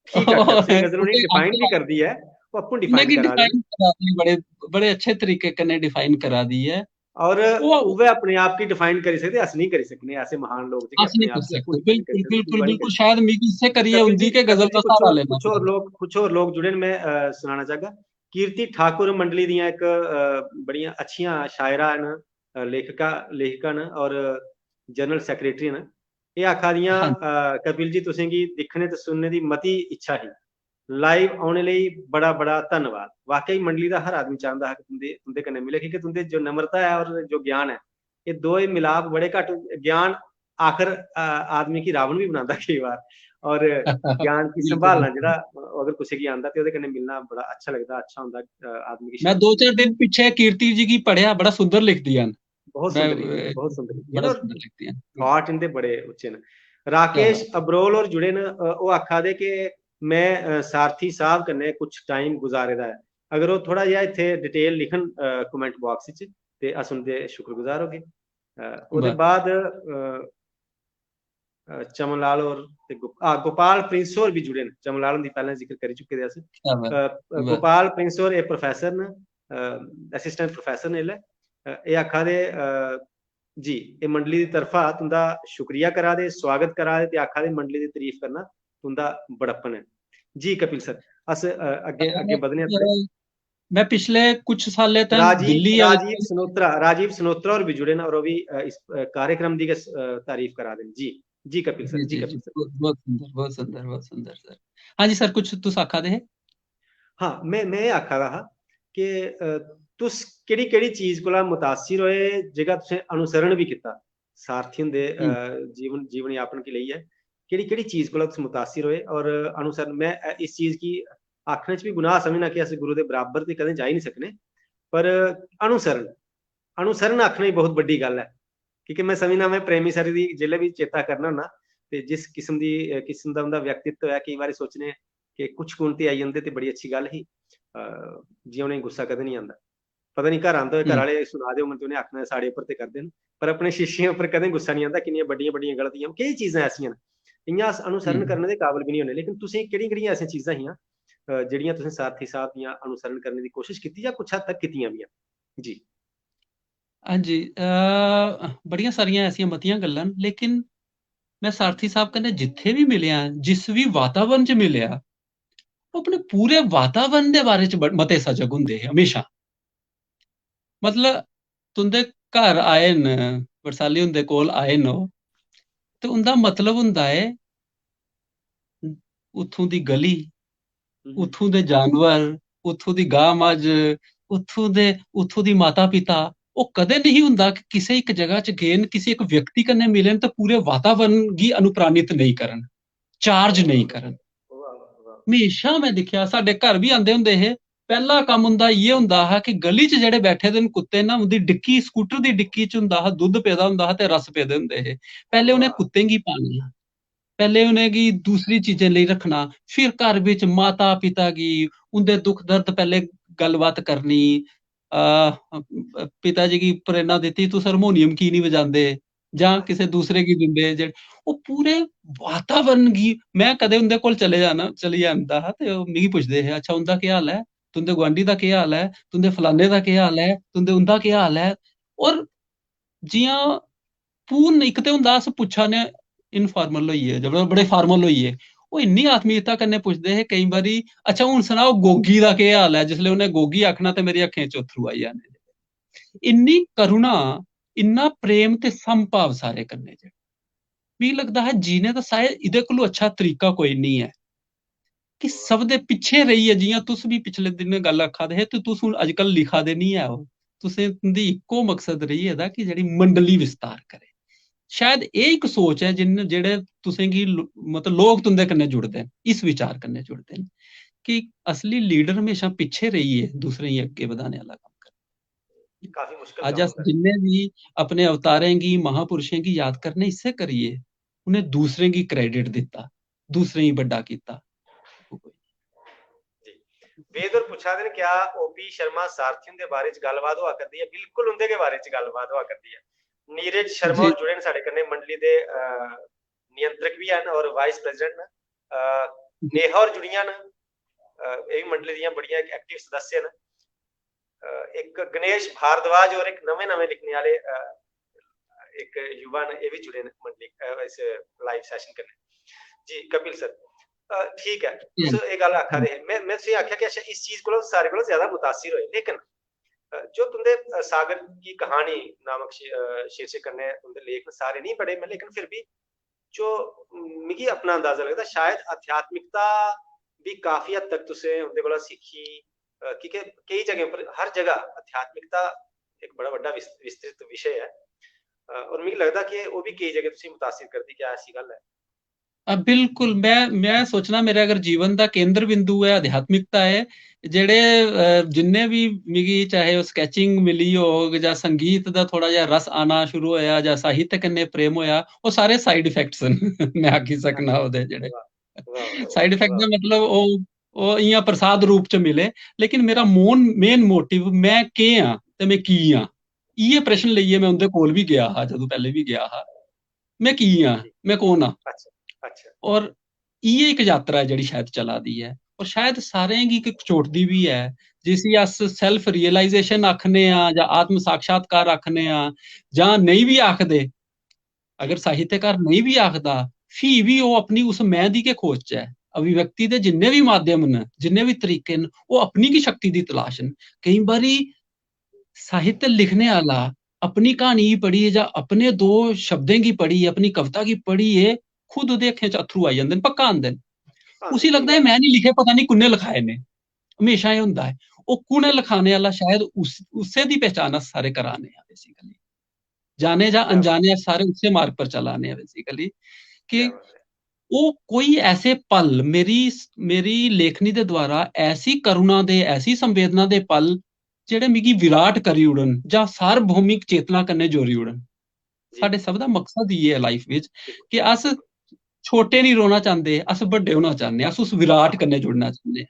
ठीक आखेआ तुसें, गजल उ'नें ओह् डिफाइन बी आखेआ। करदी ऐ, ओह् आपूं उ'नें डिफाइन गी करा दे। डिफाइन करा दी, बड़े, बड़े अच्छे तरीके कन्नै डिफाइन करा दी ऐ। और ओह् उ'ऐ अपने आप गी डिफाइन करी सकदे, अस नेईं करी सकने, ऐसे महान लोग जेह्के अस अपने नेईं आप करी गी आपूं सकदे। डिफाइन करी बिल्कुल, सकदे, बिल्कुल, डिफाइन बिल्कुल। करी सकदे। शायद मिगी इस्सै करियै कपिल उं'दी जी, गै गजल कपिल जी, दा कुछ स्हारा होर, लैना कुछ होर पौंदा। लोग, कुछ होर लोग जुड़े न, में, अ, सनाना चाहगा। कीर्ति ठाकुर मंडली दियां इक, अ, बड़ियां अच्छियां शायरा न, अ, लेखका, लेखिका न और जनरल सेक्रेटरी न। एह् आखा दियां, हां। अ, "कपिल जी, तुसें गी दिक्खने ते सुनने दी मती इच्छा ही। लाइव औने लेई बड़ा-बड़ा धन्नवाद।" वाकई मंडली दा हर आदमी चांह्दा हा कि तुं'दे, तुं'दे कन्नै मिले, क्योंकि तुं'दे जो नम्रता ऐ और जो ज्ञान ऐ, एह् दोए मिलाप बड़े घट्ट, ज्ञान आखर, अ, आदमी गी रावण बी बनांदा केई बार। और ज्ञान गी बिल्कुल, संभालना बिल्कुल। जेह्ड़ा, अ, अगर कुसै गी आंदा ते ओह्दे कन्नै मिलना बड़ा अच्छा लगदा, अच्छा होंदा, अ, आदमी गी में शांति दो चार दिन पिच्छे कीर्ति जी गी पढ़ेआ, बड़ा सुंदर लिखदी ऐ। बहुत मैं, सुंदर लिखदी ऐ, अ, बहुत सुंदर लिखदी ऐ। बड़ा सुंदर लिखदी ऐ। थॉट इं'दे बड़े उच्चे न। राकेश अब्रोल होर जुड़े न, अ, ओह् आखा दे कि में, अ, सारथी साहब कन्नै कुछ टाइम गुजारे दा ऐ। अगर ओह् थोह्ड़ा जेहा इत्थै डिटेल लिखन, अ, कमेंट बाक्स च, ते अस उं'दे शुक्रगुजार होगे। अ, ओह्दे वाह। बाद, अ, अ, चमन लाल होर ते गो-, आ, गोपाल प्रिंस होर बी जुड़े न। चमन लाल हुंदी पैह्लें जिक्र करी चुके दे अस। क्या बात, अ, अ, वाह। गोपाल प्रिंस होर एह् प्रोफेसर न, अ, असिस्टेंट प्रोफेसर न इसलै। अ, एह् आखा दे, अ, जी, एह् मंडली दी तरफा तुं'दा शुक्रिया करा दे, सुआगत करा दे ते आखा दे मंडली दी तरीफ करना तुं'दा बड़प्पन ऐ। जी कपिल सर, अस, अ, अग्गें, अ, अग्गें बधने आं थोह्ड़े। अ, में पिछले कुछ सालें तक राजीव, दिल्ली आए राजीव सनोत्रा, राजीव सनोत्रा होर बी जुड़े न और ओह् बी, अ, इस, अ, कार्यक्रम दी गै स-, अ, तारीफ करा दे न। जी, जी कपिल सर, जी, जी जी, कपिल जी, सर। बहुत, बहुत सुंदर, बहुत सुंदर, बहुत सुंदर सर। हाँ जी सर, कुछ तुस आखा दे हे? हाँ, में, में एह् आखा दा हा कि, अ, तुस केह्ड़ी-केह्ड़ी चीज कोला मुतासिर होए जेह्का तुसें अनुसरण बी कीता सारथी हुंदे, अ, हम्म। जीवन, जीवन यापन गी लेइयै? केह्ड़ी-केह्ड़ी चीज कोला तुस मुतासिर होए और अनुसरण, में, अ, इस चीज गी आखने च बी गुनाह समझना कि अस गुरु दे बराबर ते कदें जाई निं सकने, पर अनुसरण, अनुसरण आखने च बहुत बड्डी गल्ल ऐ। क्योंकि में समझना, में प्रेमी सर दी जिसलै बी चेता करना होन्ना, ते जिस किस्म दी, अ, किस्म दा उं'दा व्यक्तित्व ऐ, केईं बारी सोचने कि कुछ गुण ते आई जंदे ते बड़ी अच्छी गल्ल ही। अ, जि'यां उ'नेंगी गुस्सा कदें निं आंदा। पता निं घर आंदे होए घर हम्म। आह्ले सुना दे होङन ते उ'नें आखना, "साढ़े उप्पर ते करदे न," पर अपने शिष्यें उप्पर कदें गुस्सा निं आंदा। किन्नियां बड्डियां-बड्डियां गलतियां, केईं चीज़ां ऐसियां न, इ'यां अस अनुसरण हम्म। करने दे काबल बी निं होने। लेकिन तुसें केह्ड़ियां-केह्ड़ियां ऐसियां चीज़ां हियां, अ, जेह्ड़ियां तुसें सारथी साह्ब दियां अनुसरण करने दी कोशश कीती जां कुछ हद तक कीतियां बी हैन? जी। हां जी, अ, बड़ियां सारियां ऐसियां मतियां गल्लां न, लेकिन में सारथी साह्ब कन्नै जित्थै बी मिलेआ, जिस बी वातावरण च मिलेआ, ओह् अपने पूरे वातावरण दे बारे च ब-, मते सजग होंदे हे म्हेशां। मतलब, तुं'दे घर आए न, बरसाली हुंदे कोल आए न ओह्, ते उं'दा मतलब होंदा ऐ, उत्थूं दी गली, हम्म। उत्थूं दे जानवर, उत्थूं दी गां मज्झ, उत्थूं दे, उत्थूं दी माता पिता, ओह् कदें नहीं होंदा कि किसे इक जगह च गे न, किसे इक व्यक्ति कन्नै मिले न ते पूरे वातावरण गी अनुप्राणित नेईं करन, चार्ज नेईं करन। वाह, वाह। म्हेशां में दिक्खेआ, साढ़े घर बी आंदे होंदे हे, पैह्ला कम्म उं'दा इ'यै होंदा हा कि गली च जेह्ड़े बैठे दे न कुत्ते ना, उं'दी डिक्की, स्कूटर दी डिक्की च होंदा हा, दुद्ध पेदा होंदा हा ते रस पेदे होंदे हे। पैह्ले उ'नें वाह। कुत्तें गी पालना, पैह्ले उ'नेंगी दूसरी चीजें लेई रक्खना, फिर घर बिच माता पिता गी, उं'दे दुख दर्द पैह्ले गल्लबात करनी, अ, पिता जी गी प्रेरणा दित्ती, "तुस हारमोनियम की निं बजांदे?" जां किसे दूसरे गी दिंदे, जेह्ड़े, ओह् पूरे वातावरण गी, में कदें उं'दे कोल चले जाना, चली जंदा हा ते ओह् मिगी पुछदे हे, "अच्छा, उं'दा केह् हाल ऐ? तुं'दे गुआंढी दा केह् हाल ऐ? तुं'दे फलाने दा केह् हाल ऐ? तुं'दे उं'दा केह् हाल ऐ?" और जि'यां पूर्ण, इक ते होंदा अस पुच्छा ने informal होइयै, जां बड़े formal होइयै, ओह् इन्नी आत्मीयता कन्नै पुछदे हे केईं बारी, "अच्छा, हून सनाओ, गोगी दा केह् हाल ऐ?" जिसलै उ'नें गोगी आखना ते मेरी अक्खें च अत्थरू आई जाने। इन्नी करुणा, इन्ना प्रेम ते समभाव सारे कन्नै जेह्ड़ा, मिगी लगदा हा जीने दा शायद इ'दे कोलू अच्छा तरीका कोई निं ऐ। कि सब दे पिच्छे रेहियै, जि'यां तुस बी पिछले दिन गल्ल आखा दे हे, ते तुस हून अजकल लिखा दे निं ऐ ओ, तुसें, तुं'दी इक्को मकसद रेही गेदा कि जेह्ड़ी मंडली विस्तार करे। शायद एह् इक सोच ऐ जिन, जेह्ड़े तुसें गी लो-, मतलब लोक तुं'दे कन्नै जुड़दे न, इस विचार कन्नै जुड़दे न कि असली लीडर म्हेशां पिच्छे रेहियै दूसरें गी अग्गें बधाने आह्ला कम्म करे। काफी मुश्किल अज्ज कम्म अस होंदा ऐ। जिन्ने बी अपने अवतारें गी, महापुरुशें गी याद करने इस्सै करियै, उ'नें दूसरें गी credit दित्ता, दूसरें गी बड्डा कीता। जी। वेद होर पुच्छा दे न, क्या ओपी शर्मा सारथी हुंदे बारे च गल्लबात होआ करदी ऐ? बिल्कुल उं'दे गै बारे च गल्लबात होआ करदी ऐ। नीरज शर्मा जी। होर जुड़े न साढ़े कन्नै, मंडली दे, अ, नियंत्रक बी हैन और vice president न। अ, नेहा होर जुड़ियां न, अ, एह् बी मंडली दियां बड़ियां इक active सदस्य न। अ, इक गणेश भारद्वाज होर इक नमें-नमें लिखने आह्ले, अ, इक युवा न, एह् बी जुड़े न मंडली, अ, इस live session कन्नै। जी, कपिल सर, अ, ठीक ऐ, तुस हम्म। एह् गल्ल आखा दे हे, में, में तुसेंगी आखेआ कि अच्छा, इस चीज कोला सारे कोला ज्यादा मुतासिर होए, लेकिन, अ, जो तुं'दे, अ, सागर की कहानी नामक शे-, अ, शीर्षक कन्नै तुं'दे लेख न, सारे निं पढ़े में, लेकिन फिर बी जो मिगी अपना अंदाजा लगदा, शायद आध्यात्मिकता बी काफी हद तक तुसें उं'दे कोला सिक्खी, अ, की के केई जगहें पर, हर जगह आध्यात्मिकता इक बड़ा बड्डा विस-, विस्तृत विशे ऐ। अ, और मिगी लगदा कि ओह् बी केई जगह तुसेंगी मुतासिर करदी, क्या ऐसी गल्ल ऐ? अ, बिल्कुल, में, में सोचना मेरे अगर जीवन दा केंद्र बिंदु ऐ, आध्यात्मिकता ऐ, जेह्ड़े, अ, जिन्ने बी मिगी चाहे ओह् sketching मिली होग जां संगीत दा थोह्ड़ा जेहा रस आना शुरू होएआ जां साहित्य कन्नै प्रेम होएआ, ओह् सारे side effects न, में आखी सकना ओह्दे जेह्ड़े। वाह, वाह, side effect वाह। दा मतलब ओह्, ओह् इ'यां प्रसाद रूप च मिले, लेकिन मेरा मोन-, main motive में केह् आं ते में की आं? इ'यै प्रश्न लेइयै में उं'दे कोल बी गेआ हा, जदूं पैह्लें बी गेआ हा। में की आं? जी। में कौन आं? अच्छा, अच्छा। और इ'यै इक यात्रा ऐ जेह्ड़ी शायद चला दी ऐ, और शायद सारें गी इक कचोटदी बी ऐ, जिसी अस self realization आखने आं जां आत्म साक्षात्कार आखने आं, जां नेईं बी आखदे, अगर साहित्यकार नेईं बी आखदा, फ्ही बी ओह् अपनी उस में दी गै खोज च ऐ। अभिव्यक्ति दे जिन्ने बी माध्यम न, जिन्ने बी तरीके न, ओह् अपनी गै शक्ति दी तलाश न। केईं बारी साहित्य लिखने आह्ला अपनी क्हानी गी पढ़ियै जां अपने दो शब्दें गी पढ़ियै, अपनी कविता गी पढ़ियै खुद ओह्दे अक्खें च अत्थरू आई जंदे न, पक्का आंदे न। हां, उसी लगदा ऐ, "में निं लिखे, पता निं कु'न्नै लखाए न।" म्हेशां एह् होंदा ऐ। ओह् कु'न ऐ लखाने आह्ला, शायद उस, उस्सै दी पहचान अस सारे करा ने आं, basically। जाने जां क्या बात अनजाने, अस सारे उस्सै मार्ग पर चला ने आं, basically। कि क्या बात ऐ। ओह् कोई ऐसे पल मेरी, मेरी लेखनी दे द्वारा ऐसी करुणा दे, ऐसी संवेदना दे पल जेह्ड़े मिगी विराट करी ओड़न जां सार्वभौमिक चेतना कन्नै जोड़ी ओड़न। जी। साढ़े सब दा मकसद इ'यै ऐ लाइफ बिच कि अस छोटे निं रौह्ना चांह्दे, अस बड्डे होना चाह्न्ने, अस उस विराट कन्नै जुड़ना चाह्न्ने।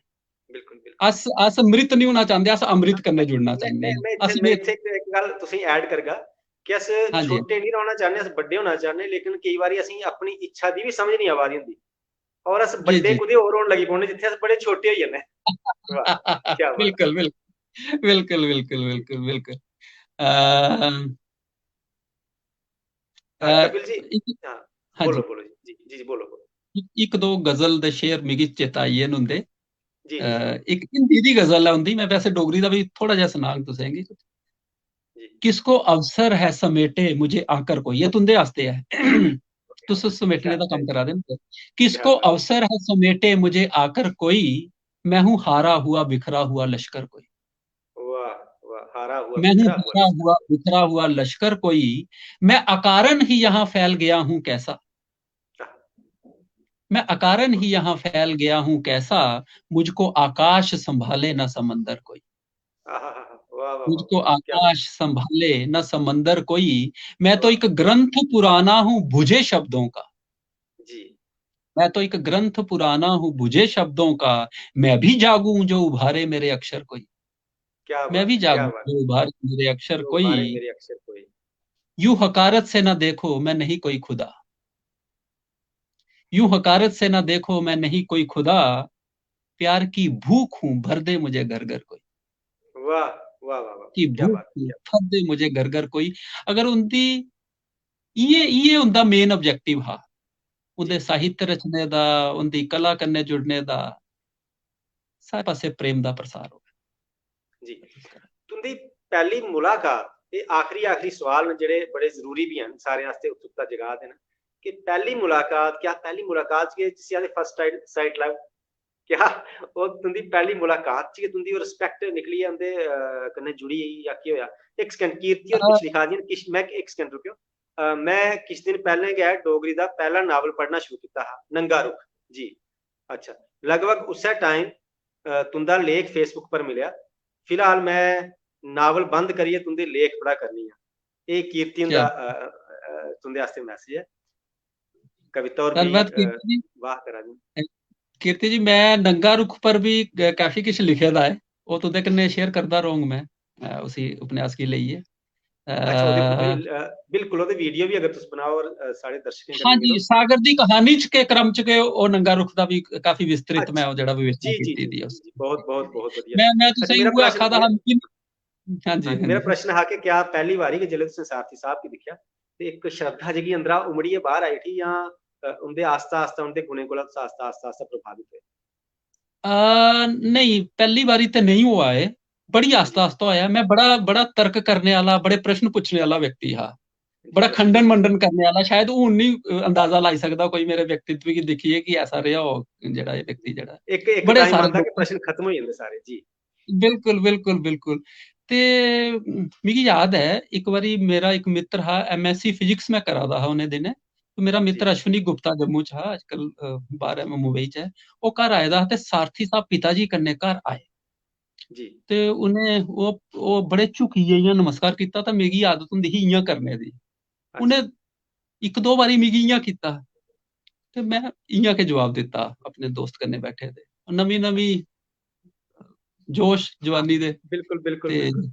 बिल्कुल, बिल्कुल। अस, अस मृत निं होना चांह्दे, अस अमृत कन्नै जुड़ना मैं, चाह्न्ने मैं, आं। मैं अस इत्थै, मैं ये इत्थै इक, इक गल्ल तुसें ऐड करगा कि अस हां जी। छोटे निं रौह्ना चाह्न्ने, अस बड्डे होना चाह्न्ने, लेकिन केई बारी असें अपनी इच्छा दी बी समझ निं आवा दी होंदी, और अस जी, बड्डे जी। कुतै होर होन लगी पौने जित्थै अस बड़े छोटे होई जन्ने। वाह, क्या बात। बिल्कुल, बिल्कुल, बिल्कुल, बिल्कुल, बिल्कुल, बिल्कुल। अ, हाँ, अ, कपिल जी, इक, हाँ, हां बोलो, जी। बोलो जी, जी, जी, बोलो, बोलो। इक, इक दो गजल दे शेर मिगी चेता आई गे न उंदे। जी, अ, जी, जी। इक हिंदी दी गजल ऐ उंदी, मैं वैसे डोगरी दा बी थोड़ा जेहा सनांग तुसेंगी। जी। किसको अवसर है समेटे मुझे आकर कोई, ये तुंदे आस्तै ऐ। तुस समेटने क्या दा कम्म है? करा दे न। किसको क्या बात। अवसर है समेटे मुझे आकर कोई, मैं हूँ हारा हुआ बिखरा हुआ लश्कर कोई। वाह, वाह, हारा हुआ, मैं हूँ बिखरा हुआ हारा लश्कर। हुआ बिखरा हुआ लश्कर कोई, मैं अकारण ही यहाँ फैल गया हूँ कैसा। मैं अकारण ही यहाँ फैल गया हूँ कैसा, मुझको आकाश संभाले ना समंदर कोई। आहा, वाह, वाह, वाह, मुझको वाह, क्या बात। आकाश संभाले ना समंदर कोई, मैं तो वाह। एक ग्रंथ पुराना हूँ बुझे शब्दों का। जी। मैं तो एक ग्रंथ पुराना हूँ बुझे शब्दों का, मैं भी जागूं जो उभारे मेरे अक्षर कोई। क्या मैं बात भी है, क्या जागूं बात है। जो उभारे मेरे अक्षर जो कोई। उभारे मेरे अक्षर कोई। यूं हकारत से ना देखो, मैं नहीं कोई खुदा। यूं हकारत से ना देखो, मैं नहीं कोई खुदा। प्यार की भूख हूं, भर दे मुझे घर घर कोई। वाह, वाह, वाह, वाह, की क्या भूख बात है, हूं, क्या भर दे मुझे घर घर कोई। अगर उंदी, इ'यै, इ'यै उंदा मेन ऑब्जेक्टिव हा। उंदे जी। साहित्य रचने दा, उंदी कला कन्नै जुड़ने दा, सारे पासे प्रेम दा प्रसार होवे। जी। तुंदी पैह्ली मुलाकात, एह् आखरी, आखरी सवाल न जेह्ड़े बड़े जरूरी बी हैन, सारें आस्तै उत्सुकता जगा दे न कि पैह्ली मुलाकात, क्या पैह्ली मुलाकात च गै जिसी आखदे first sight, sight love, क्या ओह् तुंदी पैह्ली मुलाकात च गै तुंदी ओह् रिस्पैक्ट निकलियै उंदे, अ, कन्नै जुड़ी गेई जां केह् होआ? इक second, कीर्ति होर अ, कुछ लिखा दियां न, किश, मैं इक second रुकेओ। अ, मैं किश दिन पैह्लें गै डोगरी दा पैह्ला नावल पढ़ना शुरू कीता हा, नंगा रुख। जी। अच्छा, लगभग उस्सै टाइम, अ, तुंदा लेख Facebook पर मिलेआ। फिलहाल मैं नावल बंद करियै तुंदे लेख पढ़ा करनी आं। एह् कीर्ति हुंदा, क्या? अ, अ, तुंदे आस्तै मैसेज ऐ। कविता होर बी, धन्नवाद अ, कीर्ति जी। वाह करा दी। कीर्ति जी, मैं नंगा रुख पर भी ग-, काफी किश लिखे दा ऐ, ओह् तुंदे कन्नै शेयर करदा रौंग मैं, अ, उसी उपन्यास गी लेइयै। अ, अच्छा, ओह्दे, ओह्दे, अ, बिल्कुल, ओह्दे वीडियो बी अगर तुस बनाओ और, अ, साढ़े दर्शकें कन्नै हां जी, मिलो। सागर दी कहानी च के क्रम च के ओह् नंगा रुख दा भी काफी विस्तृत अच्छा। मैं ओह् जेह्ड़ा विवेचना जी, जी, कीती जी, दी ऐ जी, उस। जी, बहुत, बहुत, बहुत वधिया। मैं, मैं तुसें अच्छा, मेरा उ'ऐ प्रश्न, आखा दा हा, मेरा, मिगी, हां जी, हाँ, हां मेरा जी। प्रश्न हा कि क्या पैह्ली बारी गै जिसलै तुसें सारथी साहब गी दिक्खेआ ते इक श्रद्धा जेह्की अंदरा उमड़ियै बाह्र आई उठी जां, अ, उं'दे आस्ता, आस्ता, उं'दे गुणें कोला तुस आस्ता, आस्ता, आस्ता प्रभावित होए? अ, नेईं, पैह्ली बारी ते नेईं होआ एह्, बड़ी जी। आस्ता, आस्ता होआ। मैं बड़ा, बड़ा तर्क करने आह्ला, बड़े प्रश्न पुच्छने आह्ला व्यक्ति हा, बड़ा जी। खंडन मंडन करने आह्ला। शायद हून निं, अ, अंदाजा लाई सकदा कोई मेरे व्यक्तित्व गी दिक्खियै कि ऐसा रेहा होग जेह्ड़ा एह् व्यक्ति जेह्ड़ा। इक, इक बड़े टाइम सारे आंदा कि लोक प्रश्न खत्म होई जंदे सारे। जी। बिल्कुल, बिल्कुल, बिल्कुल। ते, उम, मिगी याद ऐ, इक बारी मेरा इक मित्र हा, MSc Physics मैं करा दा हा उ'नें दिनें। ते मेरा मित्र जी। अश्विनी गुप्ता जम्मू च हा, अजकल, अ, बाह्र ऐ, मुंबई च ऐ। ओह् घर आए दा हा ते सारथी साहब पिता जी कन्नै घर आए। जी। ते उ'नें, ओह्, ओह् बड़े झुकियै इ'यां नमस्कार कीता, ते मिगी आदत होंदी ही इ'यां करने दी। अच्छा। उ'नें इक दो बारी मिगी इ'यां कीता, ते मैं इ'यां गै जवाब दित्ता अपने दोस्त कन्नै बैठे दे। नमीं-नमीं जोश जवानी दे। बिल्कुल, बिल्कुल, ते बिल्कुल।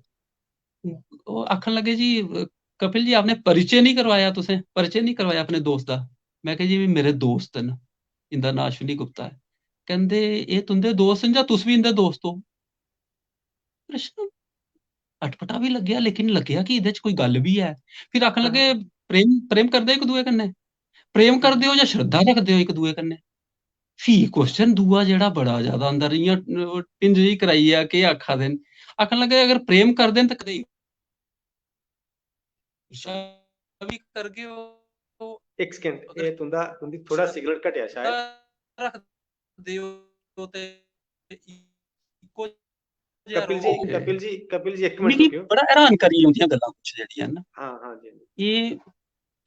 ओह् आखन लगे, "जी, कपिल जी, आपने परिचय नहीं करवाया तुसें, परिचय नहीं करवाया अपने दोस्त दा।" मैं कहा, "जी, एह् मेरे दोस्त न, इंदा नांऽ अश्विनी गुप्ता ऐ।" कहंदे, "एह् तुंदे दोस्त न जां तुस बी इंदे दोस्त ओ?" प्रश्न अटपटा बी लग्गेआ, लेकिन लग्गेआ कि एह्दे च कोई गल्ल बी ऐ। फिर आखन लगे, "प्रेम, प्रेम करदे इक दूए कन्नै? प्रेम करदे ओ जां श्रद्धा रखदे ओ इक दूए कन्नै?" फ्ही क्वेश्चन दूआ जेह्ड़ा बड़ा ज्यादा अंदर इ'यां, अ, टिंज जेही कराई गेआ, केह् आखा दे न? आखन लगे, "अगर प्रेम करदे न ते कदें ईर्ष्या बी करगे ओ।" इक second, एह् तुंदा, तुंदी थोड़ा सिग्नल घटेआ शायद। रखदे ओ ते इक्को जेहा कपिल जी, र'वो। कपिल जी, कपिल जी, इक मिनट मिगी रुकेओ। बड़ा हैरान करी उंदियां गल्लां कुछ जेह्ड़ियां न। हाँ, हाँ जी, हाँ जी। एह्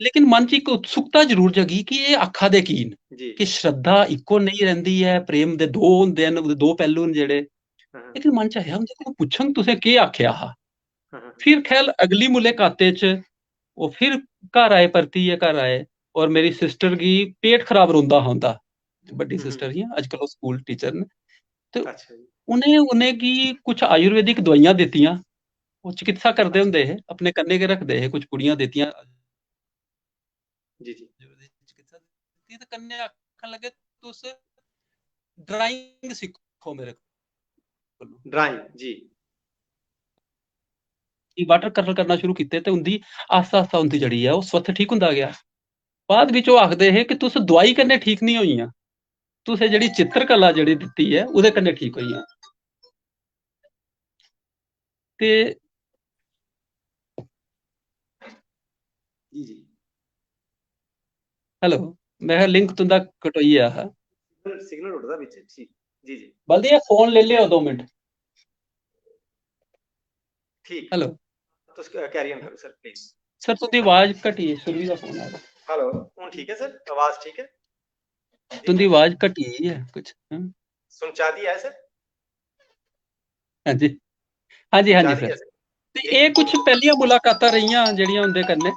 लेकिन मन च इक उत्सुकता जरूर जगी कि एह् आखा दे की न। जी। कि श्रद्धा इक्को नेही रैंह्दी ऐ, प्रेम दे दो होंदे न, ओह्दे दो पैह्लू न जेह्ड़े। हां, हां। लेकिन मन च आया, उं'दे कोला पुच्छङ, "तुसें केह् आखेआ हा?" हां, हां। फिर खैर, अगली मुलाकातै च ओह् फिर घर आए, परतियै घर आए, और मेरी सिस्टर गी पेट खराब रौंह्दा हा उं'दा, बड्डी हम्म, सिस्टर हम्म। हियां, अजकल ओह् स्कूल टीचर न। ते अच्छा जी। उ'नें, उ'नेंगी कुछ आयुर्वेदिक दवाइयां दित्तियां, ओह् चिकित्सा करदे अच्छा। होंदे हे, अपने कन्नै गै रखदे हे, कुछ पुड़ियां दित्तियां। जी, जी। आयुर्वेदिक चिकित्सा दित्ती ते कन्नै आखन लगे, "तुस ड्राइंग सिक्खो मेरे कोलों।" ड्राइंग, जी। कि वाटर कलर करना शुरू कीते ते उं'दी आस्ता, आस्ता उं'दी जेह्ड़ी ऐ, ओह् स्वस्थ ठीक होंदा गेआ। बाद बिच ओह् आखदे हे कि तुस दवाई कन्नै ठीक निं होइयां, तुसें जेह्ड़ी चित्रकला जेह्ड़ी दित्ती ऐ, ओह्दे कन्नै ठीक होइयां। ते जी, जी। Hello, मैं link तुं'दा कटोई गेआ हा। सिग्नल, सिग्नल उड्डदा बिच, ठीक। जी, जी। बल्दी, एह् फोन लेई लैओ दो मिंट। ठीक। Hello। तुस क-, carry on करो sir, please। Sir, तुं'दी आवाज घटी ऐ, सुरभि दा फोन आ दा। Hello, हून ठीक ऐ sir? आवाज ठीक ऐ? तुं'दी आवाज घटी गेई ऐ कुछ, हां? सुनचादी ऐ sir? हां जी। हां जी, हां जी, सुनचादी sir। ऐ sir? ते ठीक। एह् कुछ पैह्लियां मुलाकातां रेहियां जेह्ड़ियां उं'दे कन्नै।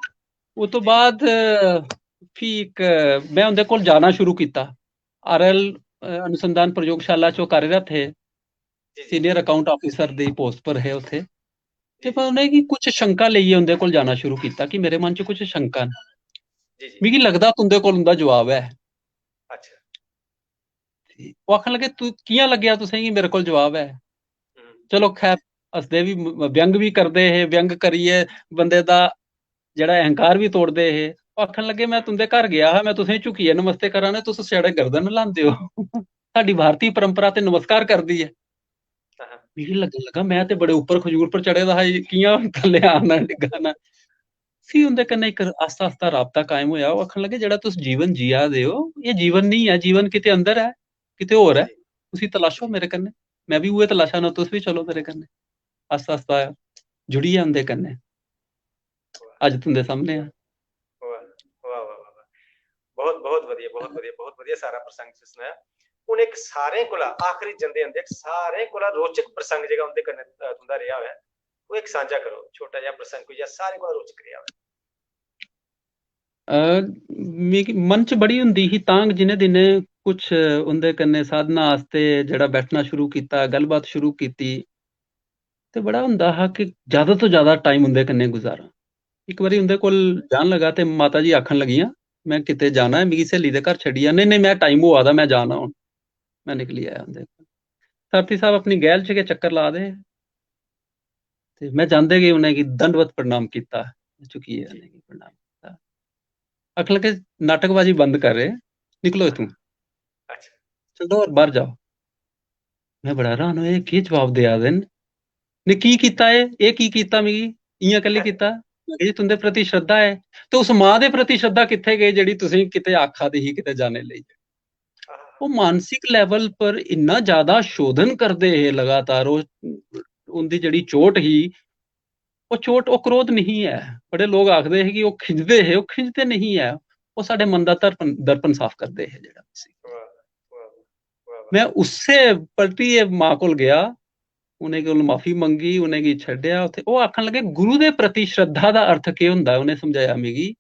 उस तो जी। बाद, अ, फ्ही इक, अ, में उं'दे कोल जाना शुरू कीता। आर एल, अ, अनुसंधान प्रयोगशाला च ओह् कार्यरत हे। जी, जी। Senior account officer दी post पर हे उत्थै। ते जी। में उ'नेंगी कुछ शंका लेइयै उं'दे कोल जाना शुरू कीता कि मेरे मन च कुछ शंका न। जी, जी। मिगी लगदा तुं'दे कोल उं'दा जवाब ऐ। अच्छा। ते ओह् आखन लगे, "तू, कि'यां लग्गेआ तुसेंगी मेरे कोल जवाब ऐ?" हम्म। चलो खैर, हसदे बी, म-, व्यंग बी करदे हे, व्यंग करियै बंदे दा जेह्ड़ा अहंकार बी तोड़दे हे। ओह् आखन लगे, "मैं तुं'दे घर गेआ हा, मैं तुसेंगी झुकियै नमस्ते करा ना, तुस छड़े गर्दन ल्हांदे ओ।" साढ़ी भारती परंपरा ते नमस्कार करदी ऐ। हां, हां। मिगी लग्गन लगा, मैं ते बड़े उप्पर खजूर पर चढ़े दा हा, एह् कि'यां थल्ले आना, डिग्गा ना? फ्ही उं'दे कन्नै इक आस्ता-आस्ता राबता कायम होएआ। ओह् आखन लगे, "जेह्ड़ा तुस जीवन जिया दे ओ, एह् जीवन निं ऐ, जीवन किते अंदर ऐ, किते होर ऐ। जी। उसी तलाशो मेरे कन्नै, मैं बी उ'ऐ तलाशा ना, तुस बी चलो मेरे कन्नै।" आस्ता-आस्ता जुड़ियै उं'दे कन्नै। वाह। अज्ज तुं'दे सामनै आं। वाह, वाह, वाह, वाह, वाह। बहुत, बहुत वधिया, बहुत वधिया, बहुत वधिया सारा प्रसंग तुसें सनाया। हून इक सारें कोला आखिरी जंदे जंदे इक सारें कोला रोचक प्रसंग जेह्का उं'दे कन्नै, अ, तुं'दा रेहा होऐ, ओह् इक सांझा करो, छोटा जेहा प्रसंग कोई जेहा सारें कोला रोचक रेहा होऐ। अ, मिगी मन च बड़ी होंदी ही तांग, जि'नें दिनें कुछ उं'दे कन्नै साधना आस्तै जेह्ड़ा बैठना शुरू कीता, गल्लबात शुरू कीती, ते बड़ा होंदा हा कि ज्यादा तो ज्यादा time उं'दे कन्नै गुजारां। इक बारी उं'दे कोल जान लगा ते माता जी आखन लगियां, "मैं किते जाना ऐ, मिगी स्हेली दे घर छड्डी आ।" "नेईं, नेईं, मैं time होआ दा, मैं जाना हून।" मैं निकली आया उं'दे कोल। सारथी साहब अपनी गैल च गै चक्कर ला दे हे ते मैं जांदे गै उ'नेंगी दंडवत प्रणाम कीता, झुकियै जी। उ'नेंगी प्रणाम कीता। आखन लगे, "नाटकबाजी बंद कर रहे, निकलो इत्थूं। अच्छा। चलो और बाहर जाओ।" मैं बड़ा हैरान होया, "एह् केह् जवाब देआ दे न? ने की कीता एह्? एह् की कीता मिगी? इ'यां कैल्ली कीता?" मैं आखेआ, "जी, तुं'दे प्रति श्रद्धा ऐ।" ते उस मां दे प्रति श्रद्धा कित्थै गेई जेह्ड़ी तुसेंगी किते आखा दी ही किते जाने लेई? ओह् मानसिक level पर इन्ना ज्यादा शोधन करदे हे लगातार, ओह्, उं'दी जेह्ड़ी चोट ही, ओह् चोट, ओह् क्रोध नहीं ऐ। बड़े लोग आखदे हे कि ओह् खिंझदे हे, ओह् खिंझदे नहीं ऐ। ओह् साढ़े मन दा दर्पण, दर्पण साफ करदे हे जेह्ड़ा। वाह, वाह, वाह, वाह। मैं उस्सै पलटियै मां कोल गेआ, उ'नें कोल माफी मंगी, उ'नेंगी छड्डेआ उत्थै। ओह् आखन लगे, "गुरु दे प्रति श्रद्धा दा अर्थ केह् होंदा ऐ?" उ'नें समझाया मिगी।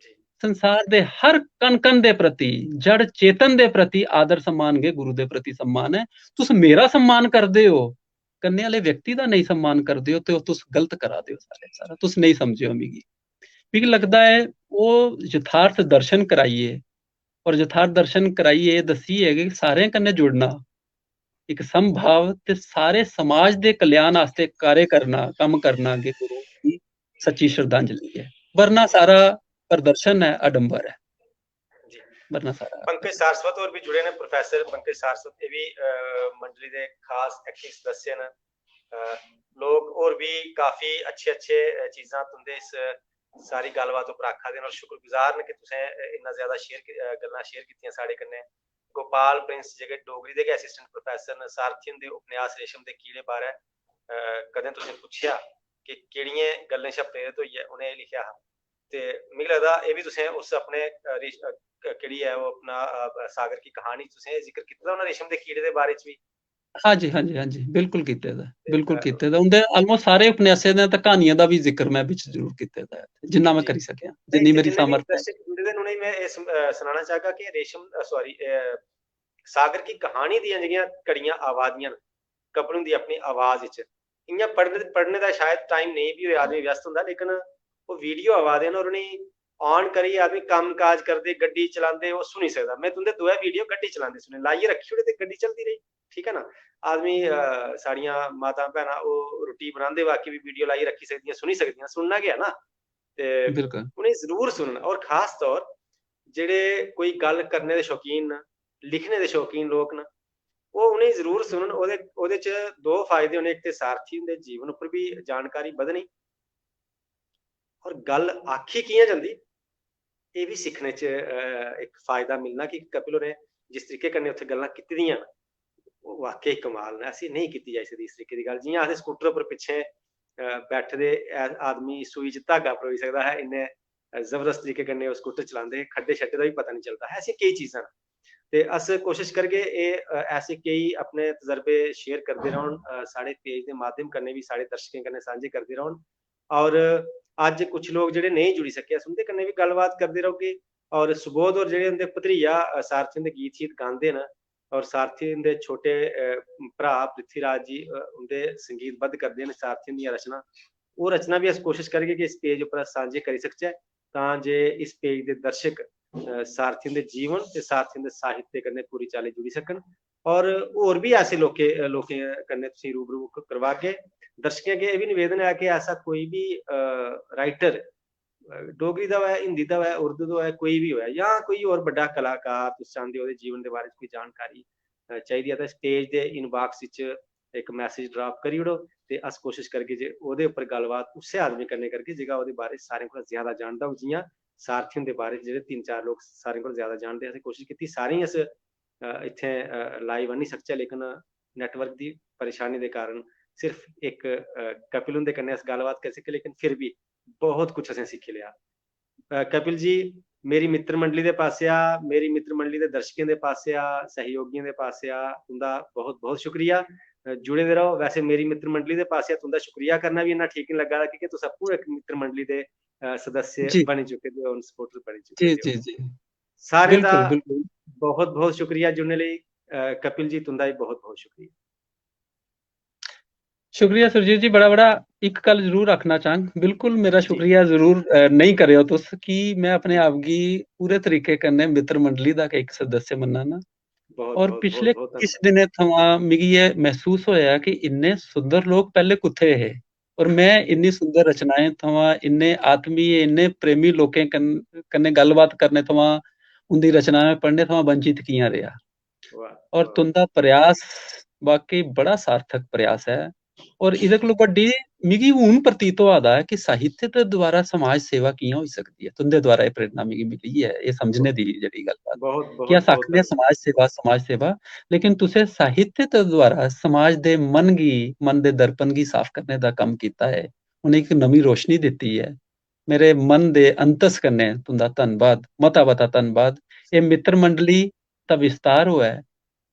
जी। संसार दे हर कण-कण दे प्रति, जड़ चेतन दे प्रति आदर सम्मान गै गुरु दे प्रति सम्मान ऐ। तुस मेरा सम्मान करदे ओ, कन्नै आह्ले व्यक्ति दा नेईं सम्मान करदे ओ, ते ओह् तुस गलत करा दे ओ सारे, सारा तुस नेईं समझेओ मिगी। मिगी लगदा ऐ ओह् यथार्थ दर्शन कराइयै, और यथार्थ दर्शन कराइयै एह् दस्सियै कि सारें कन्नै जुड़ना, इक समभाव ते सारे समाज दे कल्याण आस्तै कार्य करना, कम्म करना गै गुरु दी सच्ची श्रद्धांजलि ऐ। वरना सारा प्रदर्शन ऐ, आडंबर ऐ। जी। वरना सारा पंकज सारस्वत होर बी जुड़े न, प्रोफेसर पंकज सारस्वत, एह् बी, अ, मंडली दे खास acting सदस्य न। अ, लोक होर बी काफी अच्छे-अच्छे, अ, चीजां तुं'दे इस सारी गल्लबात उप्पर आखा दे न और शुक्रगुजार न कि तुसें, अ, इन्ना ज्यादा share की-, अ, गल्लां share कीतियां साढ़े कन्नै। गोपाल प्रिंस जेह्के डोगरी दे गै assistant professor न, सारथी हुंदे उपन्यास रेशम दे कीड़े बारै, अ, कदें तुसें पुच्छेआ कि केह्ड़ियें गल्लें शा प्रेरत होइयै उ'नें एह् लिखेआ हा? ते मिगी लगदा एह् बी तुसें उस अपने, अ, रेश-, अ, क-, केह्ड़ी ऐ ओह् अपना, अ, अ, सागर की कहानी च तुसें जिक्र कीते दा होना रेशम दे कीड़े दे बारे च बी। हाँ जी, हाँ जी, हाँ जी, बिल्कुल कीते दा, ते, बिल्कुल अ, कीते दा। उं'दे almost सारे उपन्यासें दा ते क्हानियें दा बी जिक्र में बिच जरूर कीते दा ऐ, जिन्ना में जी। करी सकेआ, ते जिन्नी ते मेरी जिन्ने बी सामर्थ्य ऐ। दर्शक जुड़े दे न, उ'नेंगी में एह् सम-, अ, सनाना चाहगा कि रेशम, अ, sorry, अ, सागर की कहानी दियां जेह्ड़ियां कड़ियां आवा दियां न, कपिल हुंदी अपनी आवाज इच, इ'यां पढ़ने, पढ़ने दा शायद time नेईं बी होए, आदमी व्यस्त होंदा, लेकिन ओह् video आवा दे न और उ'नेंगी on करियै आदमी कम्म काज करदे, गड्डी चलांदे, ओह् सुनी सकदा। में तुं'दे दोऐ video गड्डी चलांदे सुने, लाइयै रक्खी ओड़े ते गड्डी चलदी रेही, ठीक ऐ ना? आदमी, अ, साढ़ियां मातां भैनां ओह् रुट्टी बनांदे बाकी बी video लाइयै रक्खी सकदियां, सुनी सकदियां, सुनना गै ऐ ना? ते बिल्कुल। उ'नेंगी जरूर सुनन, और खास तौर जेह्ड़े कोई गल्ल करने दे शौकीन न, लिखने दे शौकीन लोक न, ओह् उ'नेंगी जरूर सुनन। ओह्दे, ओह्दे च दो फायदे होने, इक ते सारथी हुंदे जीवन उप्पर बी जानकारी बधनी, और गल्ल आखी कि'यां जंदी, एह् बी सिक्खने च, अ, इक फायदा मिलना कि कपिल होरें जिस तरीके कन्नै उत्थै गल्लां कीती दियां न, ओह् वाकई कमाल न। ऐसी नेईं कीती जाई सकदी इस तरीके दी गल्ल। जि'यां आखदे स्कूटर उप्पर पिच्छें, अ, बैठे दे, अ, आदमी सूई च धागा परोई सकदा ऐ, इन्ने, अ, जबरदस्त तरीके कन्नै ओह् स्कूटर चलांदे हे, खड्डे शड्डे दा बी पता निं चलदा। ऐसियां केई चीजां न। ते अस कोशश करगे एह्, अ, ऐसे केई अपने तजर्बे share करदे रौह्न, अ, साढ़े page दे माध्यम कन्नै बी साढ़े दर्शकें कन्नै सांझे करदे रौह्न। और अज्ज कुछ लोक जेह्ड़े नेईं जुड़ी सके, अस उं'दे कन्नै बी गल्लबात करदे रौह्गे। और सुबोध होर जेह्ड़े उं'दे भतरीआ, अ, सारथी हुंदे गीत शीत गांदे न, और सारथी हुंदे छोटे, अ, भ्राऽ पृथ्वीराज जी, अ, उं'दे संगीतबद्ध करदे न सारथी हुंदियां रचनां। ओह् रचनां बी अस कोशश करगे कि इस page उप्पर अस सांझे करी सकचै, तां जे इस page दे दर्शक, अ, सारथी हुंदे जीवन ते सारथी हुंदे साहित्य कन्नै पूरी चाल्ली जुड़ी सकन। और होर बी ऐसे लोकें, अ, लोकें कन्नै तुसेंगी रूबरू क-, करवागे। दर्शकें अग्गें एह् बी निवेदन ऐ कि ऐसा कोई बी, अ, writer, अ, डोगरी दा होऐ, हिंदी दा होऐ, उर्दू दा होऐ, कोई बी होऐ, जां कोई होर बड्डा कलाकार तुस चांह्दे ओ, ओह्दे जीवन दे बारे च कोई जानकारी, अ, चाहिदी ऐ, तां इस page दे inbox च इक message drop करी ओड़ो, ते अस कोशश करगे जे ओह्दे उप्पर गल्लबात उस्सै आदमी कन्नै करगे जेह्का ओह्दे बारे च सारें कोला ज्यादा जानदा होग। जि'यां सारथी हुंदे बारे च जेह्ड़े तिन्न चार लोक सारें कोला ज्यादा जानदे, असें कोशश कीती सारें गी अस, अ, इत्थें, अ, live आह्नी सकचै, लेकिन network दी परेशानी दे कारण सिर्फ इक, अ, कपिल हुंदे कन्नै अस गल्लबात करी सके, लेकिन फिर बी बहुत कुछ असें सिक्खी लेआ। अ, कपिल जी, मेरी मित्र मंडली दे पासेआ, मेरी मित्र मंडली दे दर्शकें दे पासेआ, सैहयोगियें दे पासेआ तुं'दा बहुत-बहुत शुक्रिया। अ, जुड़े दे र'वो। वैसे मेरी मित्र मंडली दे पासेआ तुं'दा शुक्रिया करना बी इन्ना ठीक निं लग्गा दा, की के तुस आपूं इक मित्र मंडली दे, अ, सदस्य जी। बनी चुके दे ओ, supporter बनी चुके जी, दे ओ। जी, जी। सारें बिल्कुल, दा बिल्कुल। बहुत-बहुत शुक्रिया जुड़ने लेई। अ, कपिल जी, तुं'दा बी बहुत-बहुत शुक्रिया। शुक्रिया सुरजीत जी, बड़ा, बड़ा इक गल्ल जरूर आखना चाहंग। बिल्कुल मेरा जी। शुक्रिया जरूर, अ, नेईं करेओ तुस कि में अपने आप गी पूरे तरीके कन्नै मित्र मंडली दा इक सदस्य मन्ना ना। बहुत, और बहुत, पिछले बहुत, बहुत किश धन्यवाद। दिनें थमां मिगी एह् मसूस होया कि इन्ने सुंदर लोक पैह्ले कुत्थे हे और में इन्नी सुंदर रचनाएं थमां, इन्ने आत्मीय, इन्ने प्रेमी लोकें कन-, कन्नै गल्लबात करने थमां, उं'दी रचनाएं पढ़ने थमां वंचित कि'यां रेहा। वाह, और वाह। तुं'दा प्रयास वाकई बड़ा सार्थक प्रयास ऐ। और एह्दे कोला बड्डी मिगी हून प्रतीत होआ दा ऐ कि साहित्य दे द्वारा समाज सेवा कि'यां होई सकदी ऐ। तुं'दे द्वारा एह् प्रेरणा मिगी मिली ऐ, एह् समझने दी जेह्ड़ी गल्ल ऐ बहुत, कि बहुत, अस बहुत आखने आं धन्यवाद। समाज सेवा, समाज सेवा, लेकिन तुसें साहित्य दे द्वारा समाज दे मन गी, मन दे दर्पण गी साफ करने दा कम्म कीता ऐ, उ'नें इक नमीं रोशनी दित्ती ऐ। मेरे मन दे अंतस कन्नै तुं'दा धन्नबाद, मता-मता धन्नबाद। एह् मित्तर मंडली दा विस्तार होऐ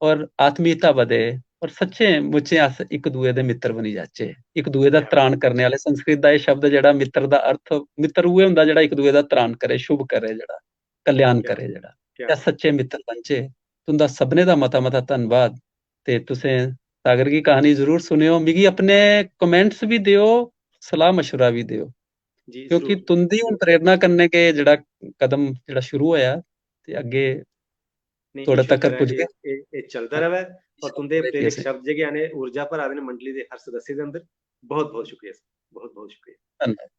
और आत्मीयता बधे और सच्चें मुच्चें अस इक दूए दे मित्तर बनी जाचै। इक दूए दा क्या त्राण करने आह्ले, संस्कृत दा एह् शब्द जेह्ड़ा मित्तर दा अर्थ, मित्तर उ'ऐ होंदा जेह्ड़ा इक दूए दा त्राण करे, शुभ करे जेह्ड़ा, कल्याण क्या, करे जेह्ड़ा। क्या ते अस सच्चे मित्तर बनचै। तुं'दा सभनें दा मता-मता धन्नबाद। ते तुसें सागर की कहानी जरूर सुनेओ। मिगी अपने comments बी देओ, सलाह मशवरा बी देओ। जी, क्योंकि जरूर, तुं'दी हून जरूर। प्रेरणा कन्नै गै जेह्ड़ा कदम जेह्ड़ा शुरू होआ ते अग्गें नेईं, थुआढ़े ईश्वर तक्कर करै पुजगे। एह्, एह्, एह् चलदा र'वै और ईश्वर तुं'दे करै कि प्रेरक असें शब्द जेह्के आने ऊर्जा भरा दे न मंडली दे हर सदस्य दे अंदर। बहुत, बहुत शुक्रिया सर, बहुत, बहुत शुक्रिया। धन्नवाद।